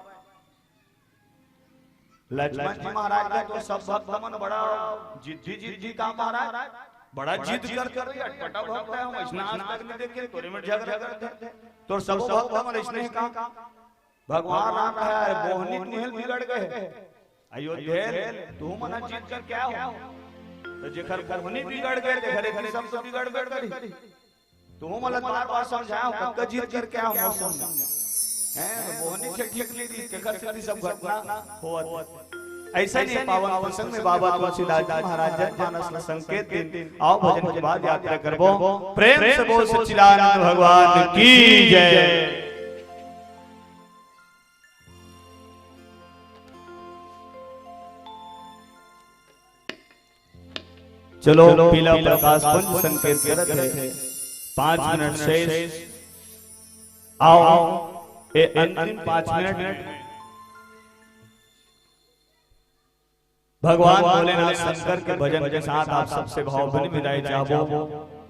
लक्ष्मण जी महाराज का तो सब भक्त मन बड़ा जिद्दी जिद्दी का महाराज, बड़ा जिद करते भाई, अटपटा भक्त है, हम ऐसना आज तक नहीं देखे, तोरे में झगड़ा करते। तो सब भक्त मन ऐसने ही का। भगवान राम कहा, "अरे मोहनी तुहें बिगड़ गए, अयोध्या तू मना जिद कर क्या हो?" तो जेकर मोहनी बिगड़ गए, तेरे सब तो बिगड़ गए करी। तुम मतलब बार बार समझाओ, कब का जिद करके आओ मौसम में। हैं, मोहनी से ठीक नहीं थी, केकर से सब घटना होत। ऐसा नहीं, पावन प्रसंग में बाबा तुलसीदास जी महाराज जनमानस ला संकेत दिन। आओ भजन के बाद यात्रा करबो। प्रेम से बोल सच्चिदानंद भगवान की जय। चलो, पीला प्रकाश पंच संकेत करत है, पाँच मिनट शेष। आओ, ए अंतिम पाँच मिनट में भगवान भोलेनाथ शंकर के भजन के साथ आप सबसे भावभीनी विदाई चाहबो।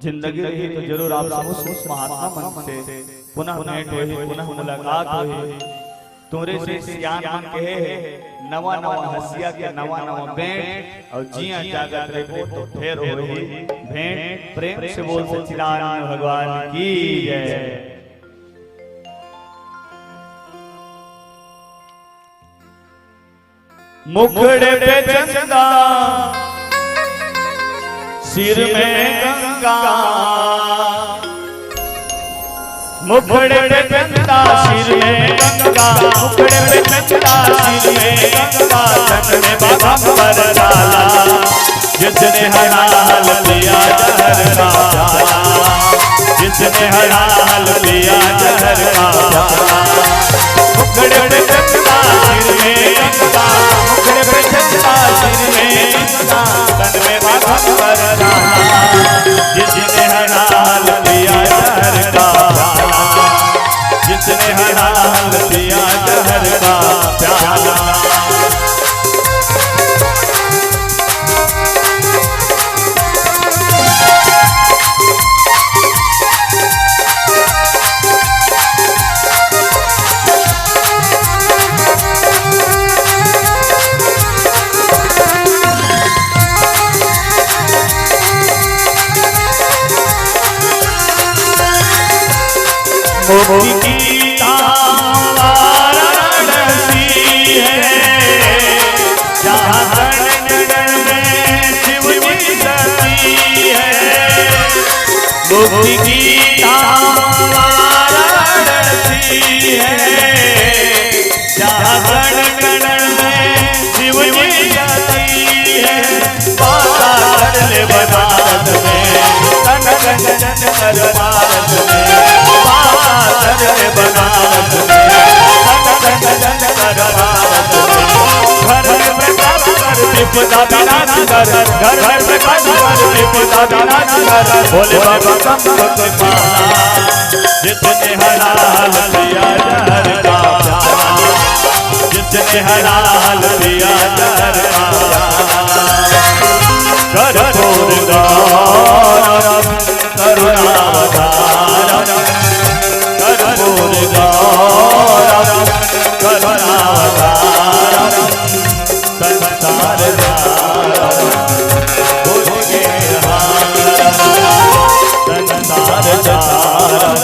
जिंदगी रही तो जरूर आप समस्त महात्मा मन से पुनः भेंट होही, पुनः मुलाकात होही। तोरे से सियान मन कहे हे, नवा नवा हंसिया के नवा नवा बेंट, अउ जिया जागत रहिबो तो फेर होही भेंट। प्रेम से बोल सच्चिदानंद भगवान की जय। मुखड़े पे चंदा, सिर में गंगा। मुखड़े पे चंदा, सिर में गंगा। मुखड़े पे चंदा, सिर में गंगा। तन में बाघंबर काला, जिसने हर हाल पिया जहर का प्याला। जिसने हर हाल पिया जहर का प्याला। मुखड़े पे चंदा, सिर में गंगा। मुखड़े पे चंदा, सिर में गंगा। तन में बाघंबर काला। जिसने हर हाल पिया जहर का प्याला। जिसने हर हाल पिया जहर का प्याला। मुक्ति की धाम वाराणसी है, जहाँ कण कण में शिव जी बसती है। मुक्ति की धाम वाराणसी है, जहाँ कण कण में शिव जी बसती है। बाबा कर ले बनारस में, तन कंचन कर पारस में। बाबा कर ले बनारस में, तन कंचन कर पारस में। घर में प्रकाश कर, विपदा विनाश कर। घर में प्रकाश कर, विपदा विनाश कर। भोले बाबा संत के पास। जिसने हरा हाल पिया जहर का प्याला, जिसने हरा हाल पिया जहर का प्याला। कर्पूर गौरम करुणावतारम, कर्पूर गौरम करुणावतारम। संसार सारम भुजगे हारम, संसार सारम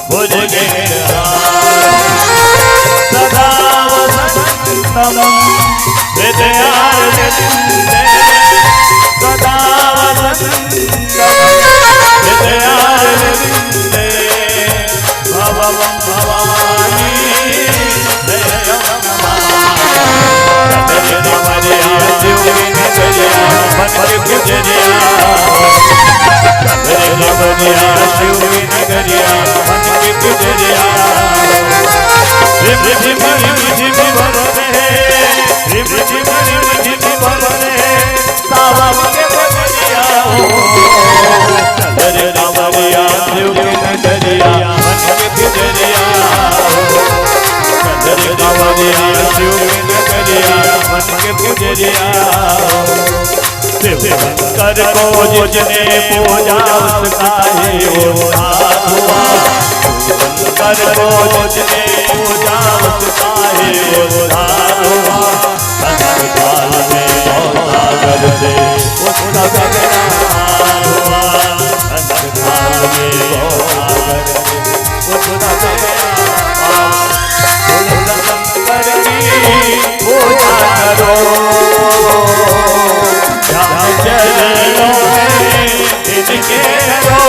भुजगे हारम। सदा वसंतम हृदयारविंदे, सदा वसंतम हृदयारविंदे। भवम भवानी जय जगदम्बा। शबरी नगरिया शिव की नगरिया बन के पुजरिया। शबरी नगरिया शिव की नगरिया बन के पुजरिया। रिम झिम रिम झिम बरसे, रिम झिम रिम झिम बरसे। सावन के बदरिया हो, नगर कांवरिया शिव के नगरिया, मन के पुजरिया हो। नगर कांवरिया शिव के नगरिया, मन के पुजरिया हो। शिव शंकर को जिसने पूजा उसका ही उद्धार हुआ। शिव शंकर को जिसने पूजा उसका ही उद्धार हुआ। अंतकाल में भवसागर से उसका बेड़ा पार हुआ। अंतकाल में भवसागर से उसका बेड़ा पार। बोलो शंकर की पूजा करो, ध्यान चरणों में इनके करो।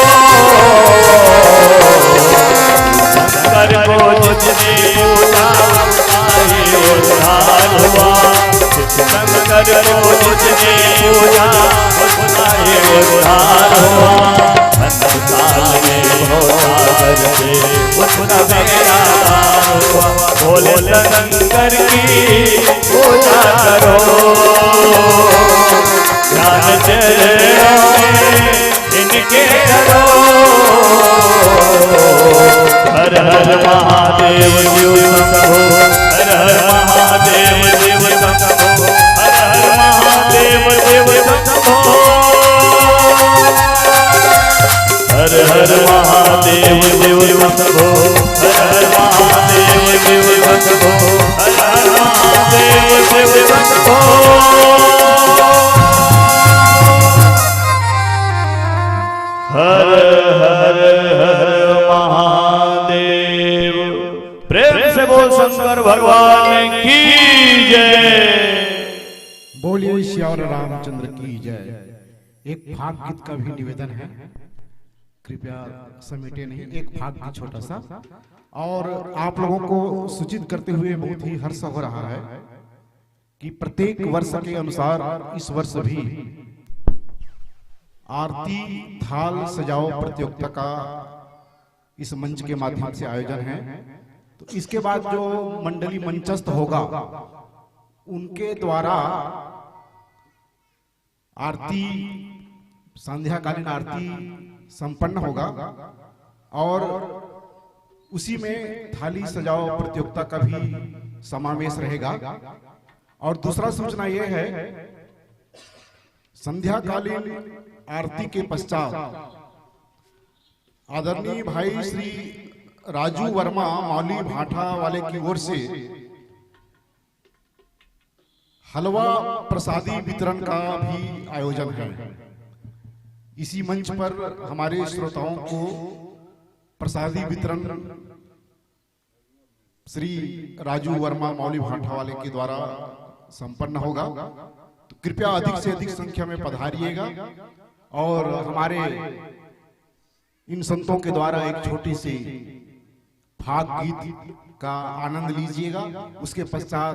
शंकर को जिसने पूजा, उसका ही उद्धार हुआ। शंकर को जिसने पूजा, उसका ही उद्धार हुआ। अंतकाल में भवसागर से उसका बेड़ा पार हुआ। बोले शंकर की पूजा करो, ध्यान चरणों में इनके करो। हर हर महादेव शिव शंभो, हर हर महादेव शिव शंभो, हर हर महादेव शिव शंभो। हर हर महादेव शिव शंभो, हर हर महादेव शिव शंभो, हर हर महादेव शिव शंभो। हर हर हर महादेव। प्रेम से बोल शंकर भगवान की जय। बोलिए सियावर रामचंद्र की जय। एक फाग गीत का भी निवेदन है, कृपया समेटे नहीं, एक फाग गीत छोटा सा। और आप लोगों को सूचित करते हुए बहुत ही हर्ष हो रहा है कि प्रत्येक वर्ष के अनुसार इस वर्ष भी आरती थाल सजाओ प्रतियोगिता का इस मंच के माध्यम से आयोजन है। तो इसके बाद जो मंडली मंचस्थ होगा, उनके द्वारा आरती, संध्याकालीन आरती संपन्न होगा और उसी में थाली सजाओ प्रतियोगिता का भी समावेश रहेगा। और दूसरा सूचना यह है, संध्याकालीन आरती के पश्चात आदरणीय भाई श्री राजू वर्मा मौली भाठा वाले की ओर से हलवा प्रसादी वितरण का भी आयोजन है। इसी मंच पर हमारे श्रोताओं को प्रसादी वितरण श्री राजू वर्मा मौली भाठा वाले के द्वारा संपन्न होगा। तो कृपया अधिक से अधिक संख्या में पधारिएगा और हमारे इन संतों के द्वारा एक छोटी सी फाग गीत का आनंद लीजिएगा। उसके पश्चात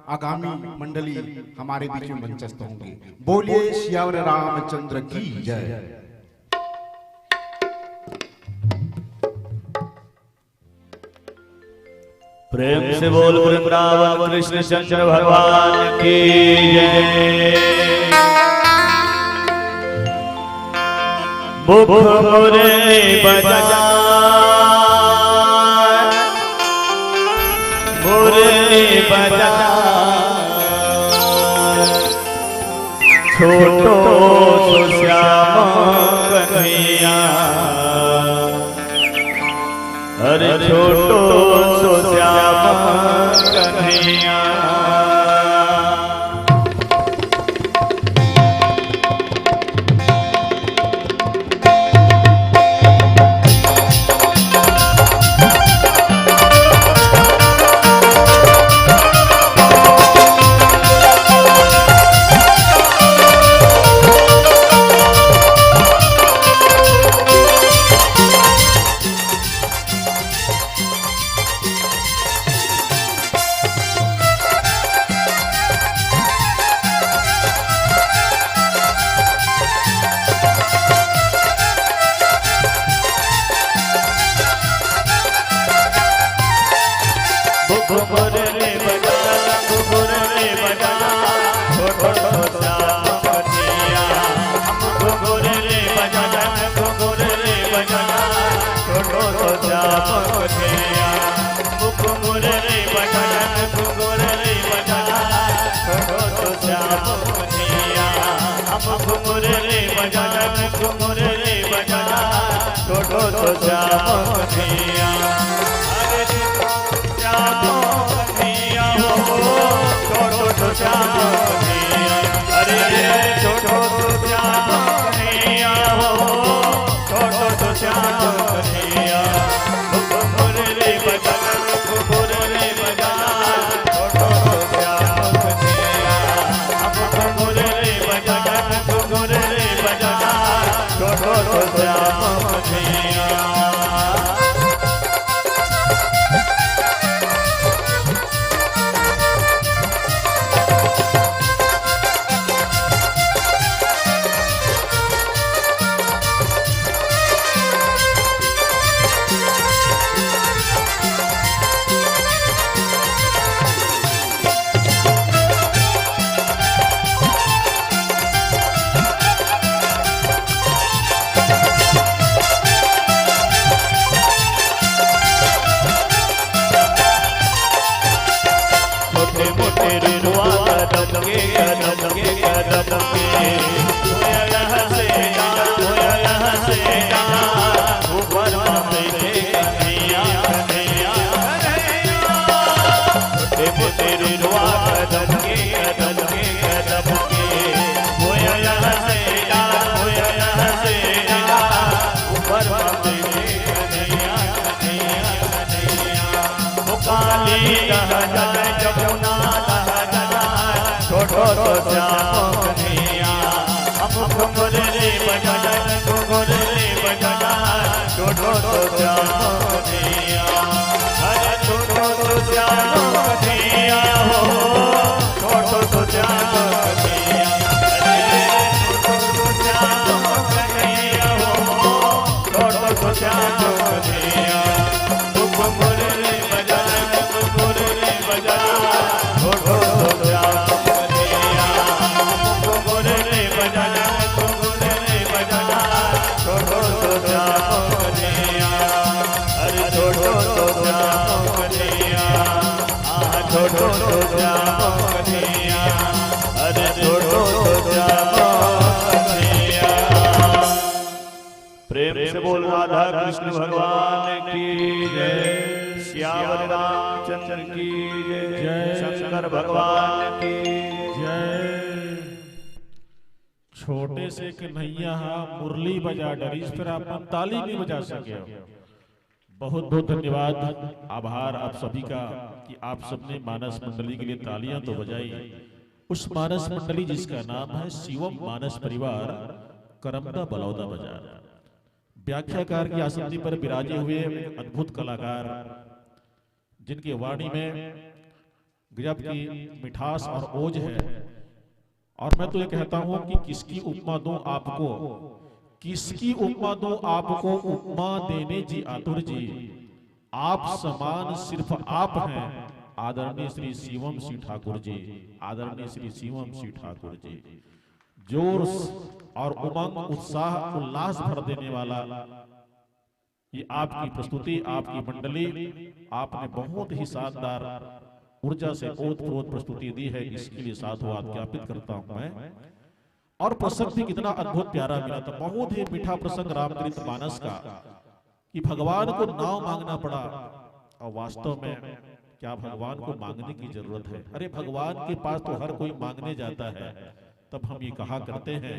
आगामी मंडली हमारे बीच में मंचस्थ होंगी। बोलिए सियावर रामचंद्र की जय। प्रेम से बोल वृंदावन कृष्ण चंद्र भगवान की जय। बुक मुरली बजा, मुरली बजा, छोटो सो श्याम कन्हैया। अरे छोटो सो श्याम कन्हैया। अरे छोटो सो श्याम कन्हैया हो, छोटो सो श्याम कन्हैया, मुरली बजा, मुरली बजा, छोटो सो श्याम कन्हैया, मुरली बजा, मुरली बजा, छोटो सो श्याम कन्हैया। छोटे मोटे रुआ कदम के, कदम के, कदम के। होया यहाँ से जा, होया यहाँ से जा। ऊपर बैठे कन्हैया, कन्हैया, कन्हैया। छोटे मोटे रुआ कदम के, कदम के, कदम के। होया यहाँ से जा, होया यहाँ से जा। ऊपर बैठे कन्हैया, कन्हैया, कन्हैया। ओ काली दहन जमुना दहन, छोटो सो श्याम कन्हैया। हम घुंघरू रे बजना, घुंघरू रे बजना, छोटो सो श्याम कन्हैया। अरे छोटो सो श्याम कन्हैया हो, छोटो सो श्याम कन्हैया। अरे छोटो सो श्याम कन्हैया हो, छोटो सो श्याम कन्हैया। मुरली बजा, मुरली बजा, छोटो सो श्याम कन्हैया। मुरली बजा, मुरली बजा, छोटो सो श्याम कन्हैया। अरे छोटो सो श्याम कन्हैया। आहा, छोटो सो श्याम कन्हैया। अरे छोटो सो श्याम कन्हैया। प्रेम से बोल राधा कृष्ण भगवान की जय, सियावर रामचंद्र की जय, शंकर भगवान की जय। छोटे से कन्हैया हा मुरली बजा डरिस, फेर आप मन ताली नहीं बजा सके हो। बहुत बहुत धन्यवाद, आभार आप सभी का कि आप सबने मानस मंडली के लिए तालियां तो बजाई। उस मानस मंडली जिसका नाम है शिवम मानस परिवार, करमदा बलौदा बाजार। व्याख्याकार की आसंदी पर विराजे हुए अद्भुत कलाकार, जिनकी वाणी में गजब की मिठास और ओज है। और मैं तो ये कहता हूं कि किसकी उपमा दूं आपको, किसकी उपमा दूं आपको, उपमा देने जी आतुर जी। आप समान सिर्फ आप हैं, आदरणीय श्री शिवम सी ठाकुर जी, आदरणीय श्री शिवम सी ठाकुर जी। जोर और उमंग, उत्साह, उल्लास भर देने वाला ये आपकी प्रस्तुति, आपकी मंडली, आपने बहुत ही शानदार ऊर्जा से ओतप्रोत प्रस्तुति दी है। इसके लिए साधुवाद ज्ञापित करता हूं मैं। और प्रसंग भी कितना अद्भुत प्यारा मिला था, बहुत ही मीठा प्रसंग रामचरित मानस का, कि भगवान को नाव मांगना पड़ा। और वास्तव में क्या भगवान को मांगने की जरूरत है? अरे, भगवान के पास तो हर कोई मांगने जाता है। तब हम ये कहा करते हैं,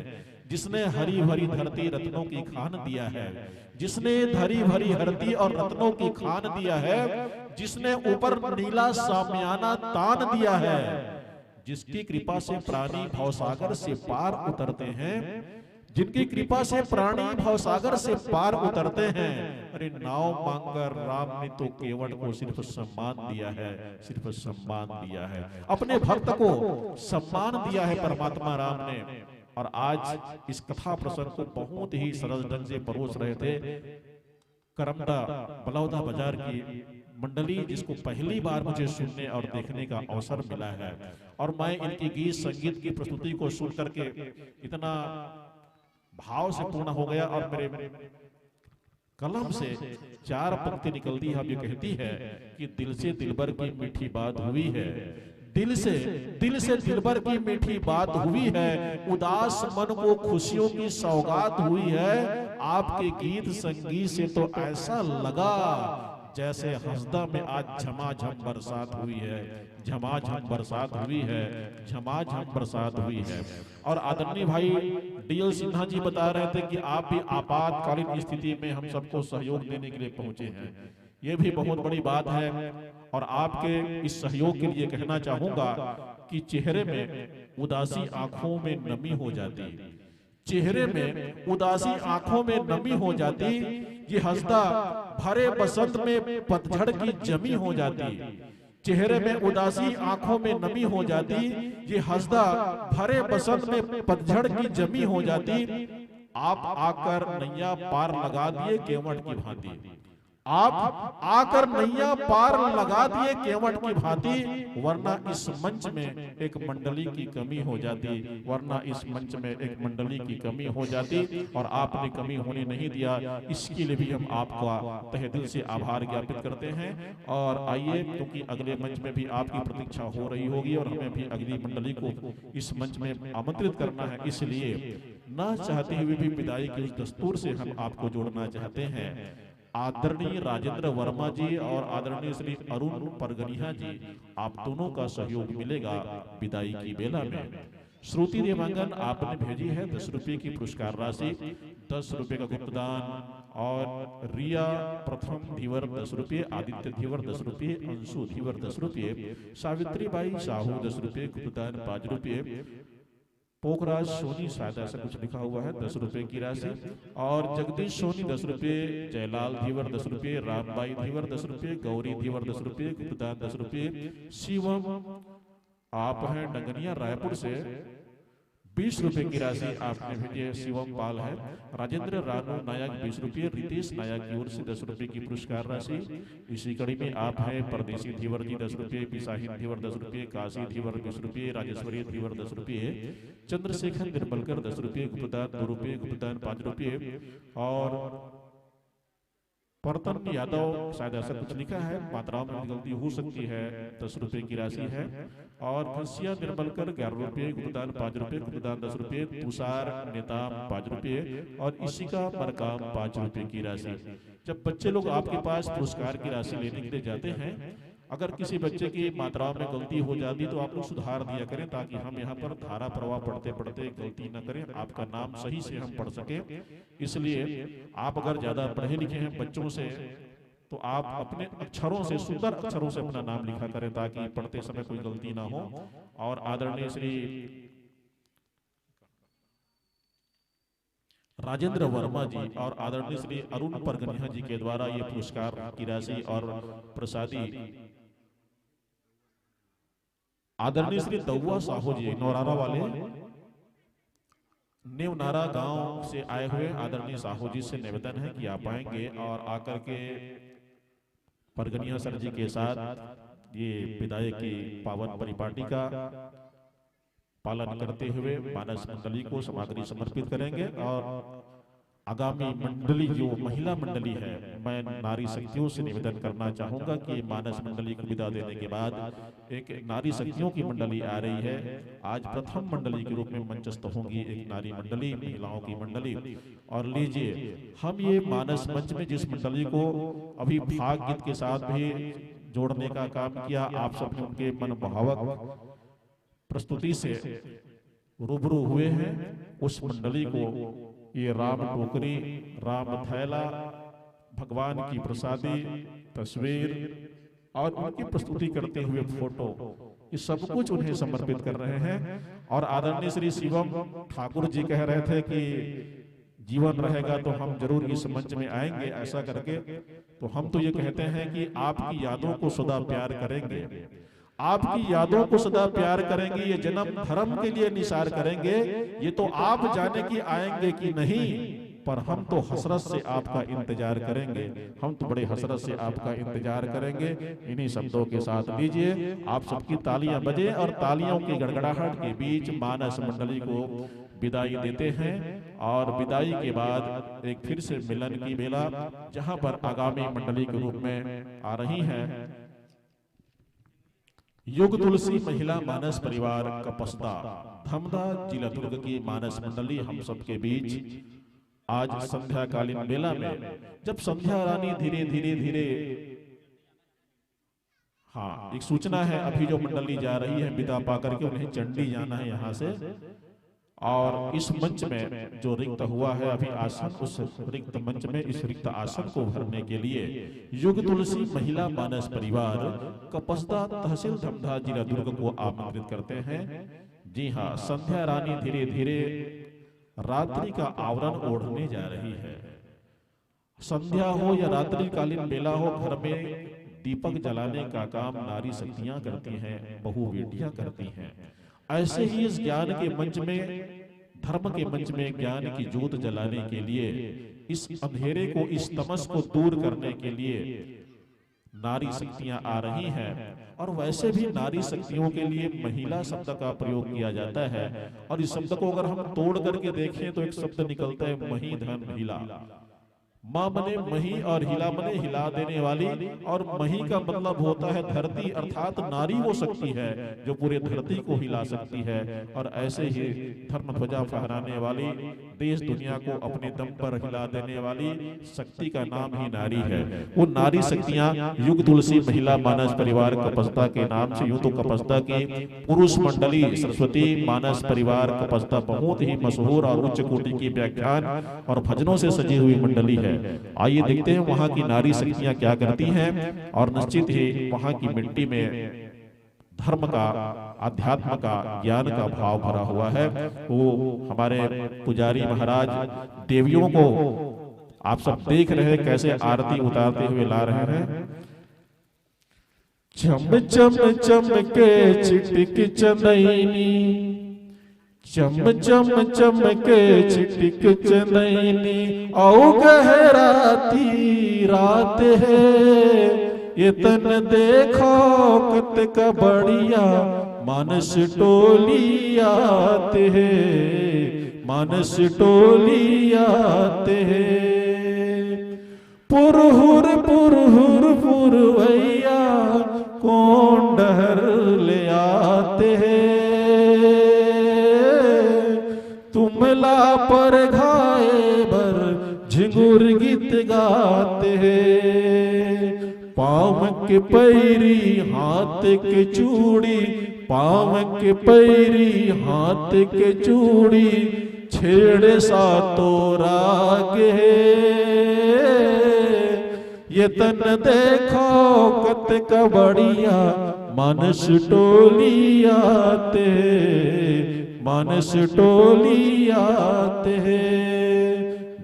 जिसने हरी भरी धरती रत्नों की खान दिया है, जिसने धरी भरी धरती और रत्नों की खान दिया है, जिसने ऊपर नीला सामियाना तान दिया है, जिसकी कृपा से प्राणी भवसागर से पार उतरते हैं, जिनकी कृपा से प्राणी भवसागर से पार उतरते हैं। अरे, नाव मांगकर राम ने तो केवट को सिर्फ सम्मान दिया है, सिर्फ सम्मान दिया है, अपने भक्त को सम्मान दिया है परमात्मा राम ने। और आज इस कथा प्रसंग को बहुत ही सरस ढंग से परोस रहे थे करमदा बलौदा बाजार की मंडली, जिसको पहली बार मुझे सुनने और देखने का अवसर मिला है। और मैं इनकी गीत संगीत की प्रस्तुति को सुन करके इतना भाव से पूर्ण हो गया और मेरे कलम से चार पंक्ति निकलती है, अब ये कहती है कि दिल से दिलबर की मीठी बात हुई है, दिल से, दिल से दिलबर की मीठी बात हुई है, उदास मन को खुशियों की सौगात हुई है। आपके गीत संगीत से तो ऐसा लगा जैसे हसदा में आज झमाझम बरसात हुई है, झमाझम बरसात हुई है, झमाझम बरसात हुई है। और आदरणीय भाई डीएल सिन्हा जी बता रहे थे कि आप भी आपातकालीन स्थिति में हम सबको सहयोग देने के लिए पहुंचे हैं, ये भी बहुत बड़ी बात है। और आपके इस सहयोग के लिए कहना चाहूंगा कि चेहरे में उदासी, आंखों में नमी हो जाती, चेहरे में उदासी, आंखों में नमी हो जाती। ये हसदा भरे बसंत में पतझड़ की जमी हो जाती, चेहरे में उदासी, आंखों में नमी हो जाती। ये हसदा भरे बसंत में पतझड़ की जमी हो जाती। आप आकर नैया पार लगा दिए केवट की भांति, आप आकर नैया पार लगा दिए केवट की भांति, वरना इस मंच में एक मंडली की कमी हो जाती, वरना इस मंच में एक मंडली की कमी हो जाती। और आपने कमी होने नहीं दिया, इसके लिए भी हम आपका तहे दिल से आभार ज्ञापित करते हैं। और आइए, क्योंकि अगले मंच में भी आपकी प्रतीक्षा हो रही होगी और हमें भी अगली मंडली को इस मंच में आमंत्रित करना है, इसलिए ना चाहते हुए भी विदाई के उस दस्तूर से हम आपको जोड़ना चाहते हैं। आदरणीय राजेंद्र वर्मा जी और आदरणीय श्री अरुण परगनिया जी, आप दोनों का सहयोग मिलेगा विदाई की बेला में। श्रुति देवांगन आपने भेजी है दस रुपये की पुरस्कार राशि, दस रुपये का गुप्तदान। और रिया प्रथम धीवर दस रुपये, आदित्य धीवर दस रुपये, अंशु धीवर दस रुपये, सावित्री बाई साहू दस रुपये, गुप्तदान पाँच रुपये, पोखराज सोनी शायद ऐसा कुछ लिखा हुआ है, दस रुपये की राशि। और जगदीश सोनी दस रुपये, जयलाल धीवर दस रुपये, रामबाई धीवर दस रुपये, गौरी धीवर दस रुपये, गुप्तदान दस रुपये, शिवम आप हैं डंगनिया रायपुर से, बीस रुपये की राशि आपने भेजी है, शिवम पाल है। राजेंद्र रानू नायक बीस रुपये, रितेश नायक की ओर से दस रुपये की पुरस्कार राशि। इसी कड़ी में आप हैं परदेसी धीवर जी दस रुपये, पिसाहिन धीवर दस रुपये, काशी धीवर बीस रुपये, राजेश्वरी धीवर दस रुपये, चंद्रशेखर निर्मलकर दस रुपये, गुप्तदान दो रुपये, गुप्तदान पाँच रुपये। और परतन यादव, शायद ऐसा कुछ लिखा है, मात्राओं में गलती हो सकती है, दस रुपये की राशि है। और घसिया निर्मलकर ग्यारह रुपये, गुप्तदान पाँच रुपये, गुप्तदान दस रुपये, तुषार नेताम पाँच रुपये और इशिका मरकाम पाँच रुपये की राशि। जब बच्चे लोग आपके पास पुरस्कार की राशि लेने के लिए जाते हैं, अगर किसी बच्चे की मात्राओं में गलती हो जाती तो आप लोग सुधार दिया करें, ताकि हम यहाँ पर धारा प्रवाह पढ़ते पढ़ते गलती न करें, आपका नाम सही से हम पढ़ सकें। इसलिए आप अगर ज़्यादा पढ़े लिखे हैं बच्चों से, तो आप अपने अक्षरों से, सुंदर अक्षरों से अपना नाम लिखा करें, ताकि पढ़ते समय कोई गलती ना हो। और आदरणीय श्री राजेंद्र वर्मा जी और आदरणीय श्री अरुण परगनिया जी के द्वारा ये पुरस्कार की राशि और प्रसादी आदरणीय श्री दौआ साहू जी, नौरारा वाले, नेवनारा गांव से आए हुए आदरणीय साहू जी से निवेदन है कि आप आएंगे और आकर के परगनिया सर जी के साथ ये विदाई की पावन परिपाटी का पालन करते हुए मानस मंडली को सामग्री समर्पित करेंगे। और आगामी मंडली, जो महिला मंडली है, मैं नारी शक्तियों से निवेदन करना चाहूंगा कि मानस मंडली को विदा देने के बाद एक नारी शक्तियों की मंडली आ रही है। आज प्रथम मंडली के रूप में मंचस्थ होंगी एक नारी मंडली, महिलाओं की मंडली। और लीजिए, हम ये मानस मंच में जिस मंडली को अभी फाग गीत के साथ भी जोड़ने का काम किया, आप सबने उनके मनभावक प्रस्तुति से रूबरू हुए हैं, उस मंडली को ये राम टोकरी, राम थैला, भगवान की प्रसादी, तस्वीर और उनकी प्रस्तुति करते हुए फोटो, ये सब कुछ उन्हें समर्पित कर रहे हैं। और आदरणीय श्री शिवम ठाकुर जी कह रहे थे कि जीवन रहेगा तो हम जरूर इस मंच में आएंगे, ऐसा करके। तो हम तो ये कहते हैं कि आपकी यादों को सदा प्यार करेंगे, आपकी यादों को सदा प्यार करेंगे, ये जन्म धर्म के लिए निसार करेंगे। ये तो आप जाने कि आएंगे कि नहीं, पर हम तो हसरत से आपका इंतजार करेंगे, हम तो बड़े हसरत से आपका इंतजार करेंगे। इन्हीं शब्दों के साथ लीजिए, आप सबकी तालियां बजे और तालियों की गड़गड़ाहट के बीच मानस मंडली को विदाई देते हैं। और विदाई के बाद एक फिर से मिलन की बेला, जहां पर आगामी मंडली के रूप में आ रही हैं युग तुलसी महिला मानस परिवार कपसदा, धमधा, जिला दुर्ग की मानस मंडली हम सबके बीच आज संध्याकालीन बेला में, जब संध्या रानी धीरे धीरे धीरे हाँ, एक सूचना है, अभी जो मंडली जा रही है विदा पा करके, उन्हें चंडी जाना है यहाँ से। और इस मंच में जो रिक्त हुआ है अभी आसन, उस रिक्त मंच में इस रिक्त आसन को भरने के लिए युग तुलसी महिला मानस परिवार कपसदा, तहसील धमधा, जिला दुर्ग को आमंत्रित करते हैं। जी हाँ, संध्या रानी धीरे धीरे रात्रि का आवरण ओढ़ने जा रही है। संध्या हो या रात्रिकालीन बेला हो, घर में दीपक जलाने का काम नारी शक्तियां करती हैं, बहू बेटियां करती हैं। ऐसे ही इस ज्ञान के मंच में, धर्म के मंच में ज्ञान की जोत जलाने के लिए, इस अंधेरे को, इस तमस को दूर करने के लिए नारी शक्तियां आ रही हैं। और वैसे भी नारी शक्तियों के लिए महिला शब्द का प्रयोग किया जाता है, और इस शब्द को अगर हम तोड़ करके देखें तो एक शब्द निकलता है, मही धन हिला। माँ मने मही और हिला मने हिला देने वाली। और मही का मतलब होता है धरती, अर्थात नारी वो शक्ति है जो पूरे धरती को हिला सकती है। और ऐसे ही धर्म ध्वजा फहराने वाली, देश दुनिया को अपने दम पर हिला देने वाली शक्ति का नाम ही नारी है। वो नारी शक्तियां युग तुलसी महिला मानस परिवार कपसदा के नाम से, यूं तो कपसदा की पुरुष मंडली सरस्वती मानस परिवार कपसदा बहुत ही मशहूर और उच्च कोटि की व्याख्यान और भजनों से सजी हुई मंडली है। आइए देखते हैं वहां की नारी शक्तियां क्या करती हैं और निश्चित ही वहां की मिट्टी में धर्म का, अध्यात्म का, ज्ञान का भाव भरा हुआ है। वो हमारे पुजारी महाराज देवियों को आप सब देख रहे हैं कैसे आरती उतारते हुए ला रहे हैं। चम चम चम के छिटक चंदैनी, चम चम चम के छिटक चंदैनी, औ गहराती रात है। ये तन देखो कतका बढ़िया, मानस टोली आते हैं, मानस टोली आते हैं। पुरहुर पुरहुर पुरवैया कोन डहर ले आते हैं। तुमला परघाए बर झिंगुर गीत गाते हैं। पाँव के पैरी हाथ के चूड़ी, पाँव के पैरी हाथ के चूड़ी, छेड़े सातो राग हे। ये तन देखो कतका बढ़िया, मानस टोली आते, मानस टोली आते।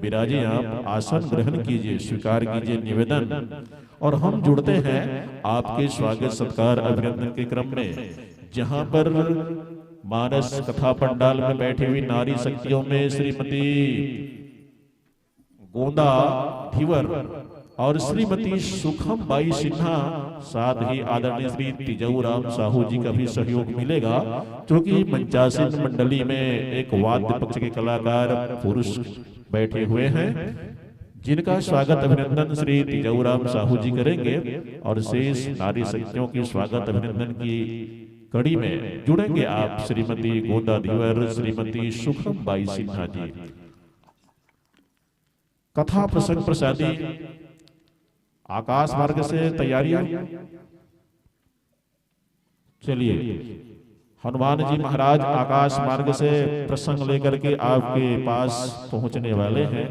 विराजे आप, आसन ग्रहण कीजिए, स्वीकार कीजिए निवेदन। और हम जुड़ते हैं आपके स्वागत सत्कार अभिनंदन के क्रम में, जहां पर मानस कथा पंडाल में बैठी हुई नारी शक्तियों में श्रीमती गोंदा धीवर और श्रीमती सुखम बाई सिन्हा, साथ ही आदरणीय श्री तिजऊ राम साहू जी का भी सहयोग मिलेगा, जो कि मंचासीन मंडली में एक वाद्य पक्ष के कलाकार पुरुष बैठे हुए हैं, जिनका स्वागत अभिनंदन श्री तिजऊ राम साहू जी करेंगे। और शेष नारी शक्तियों के स्वागत अभिनंदन की कड़ी में जुड़ेंगे आप श्रीमती गोंदा धीवर, श्रीमती सुखम बाई सिन्हा जी। कथा प्रसंग प्रसादी आकाश मार्ग से तैयारी हो। चलिए, हनुमान जी महाराज आकाश मार्ग से प्रसंग लेकर के आपके पास पहुंचने वाले हैं।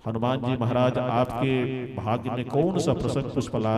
हनुमान जी महाराज आपके भाग्य में कौन सा प्रसंग पुष्प ला रहे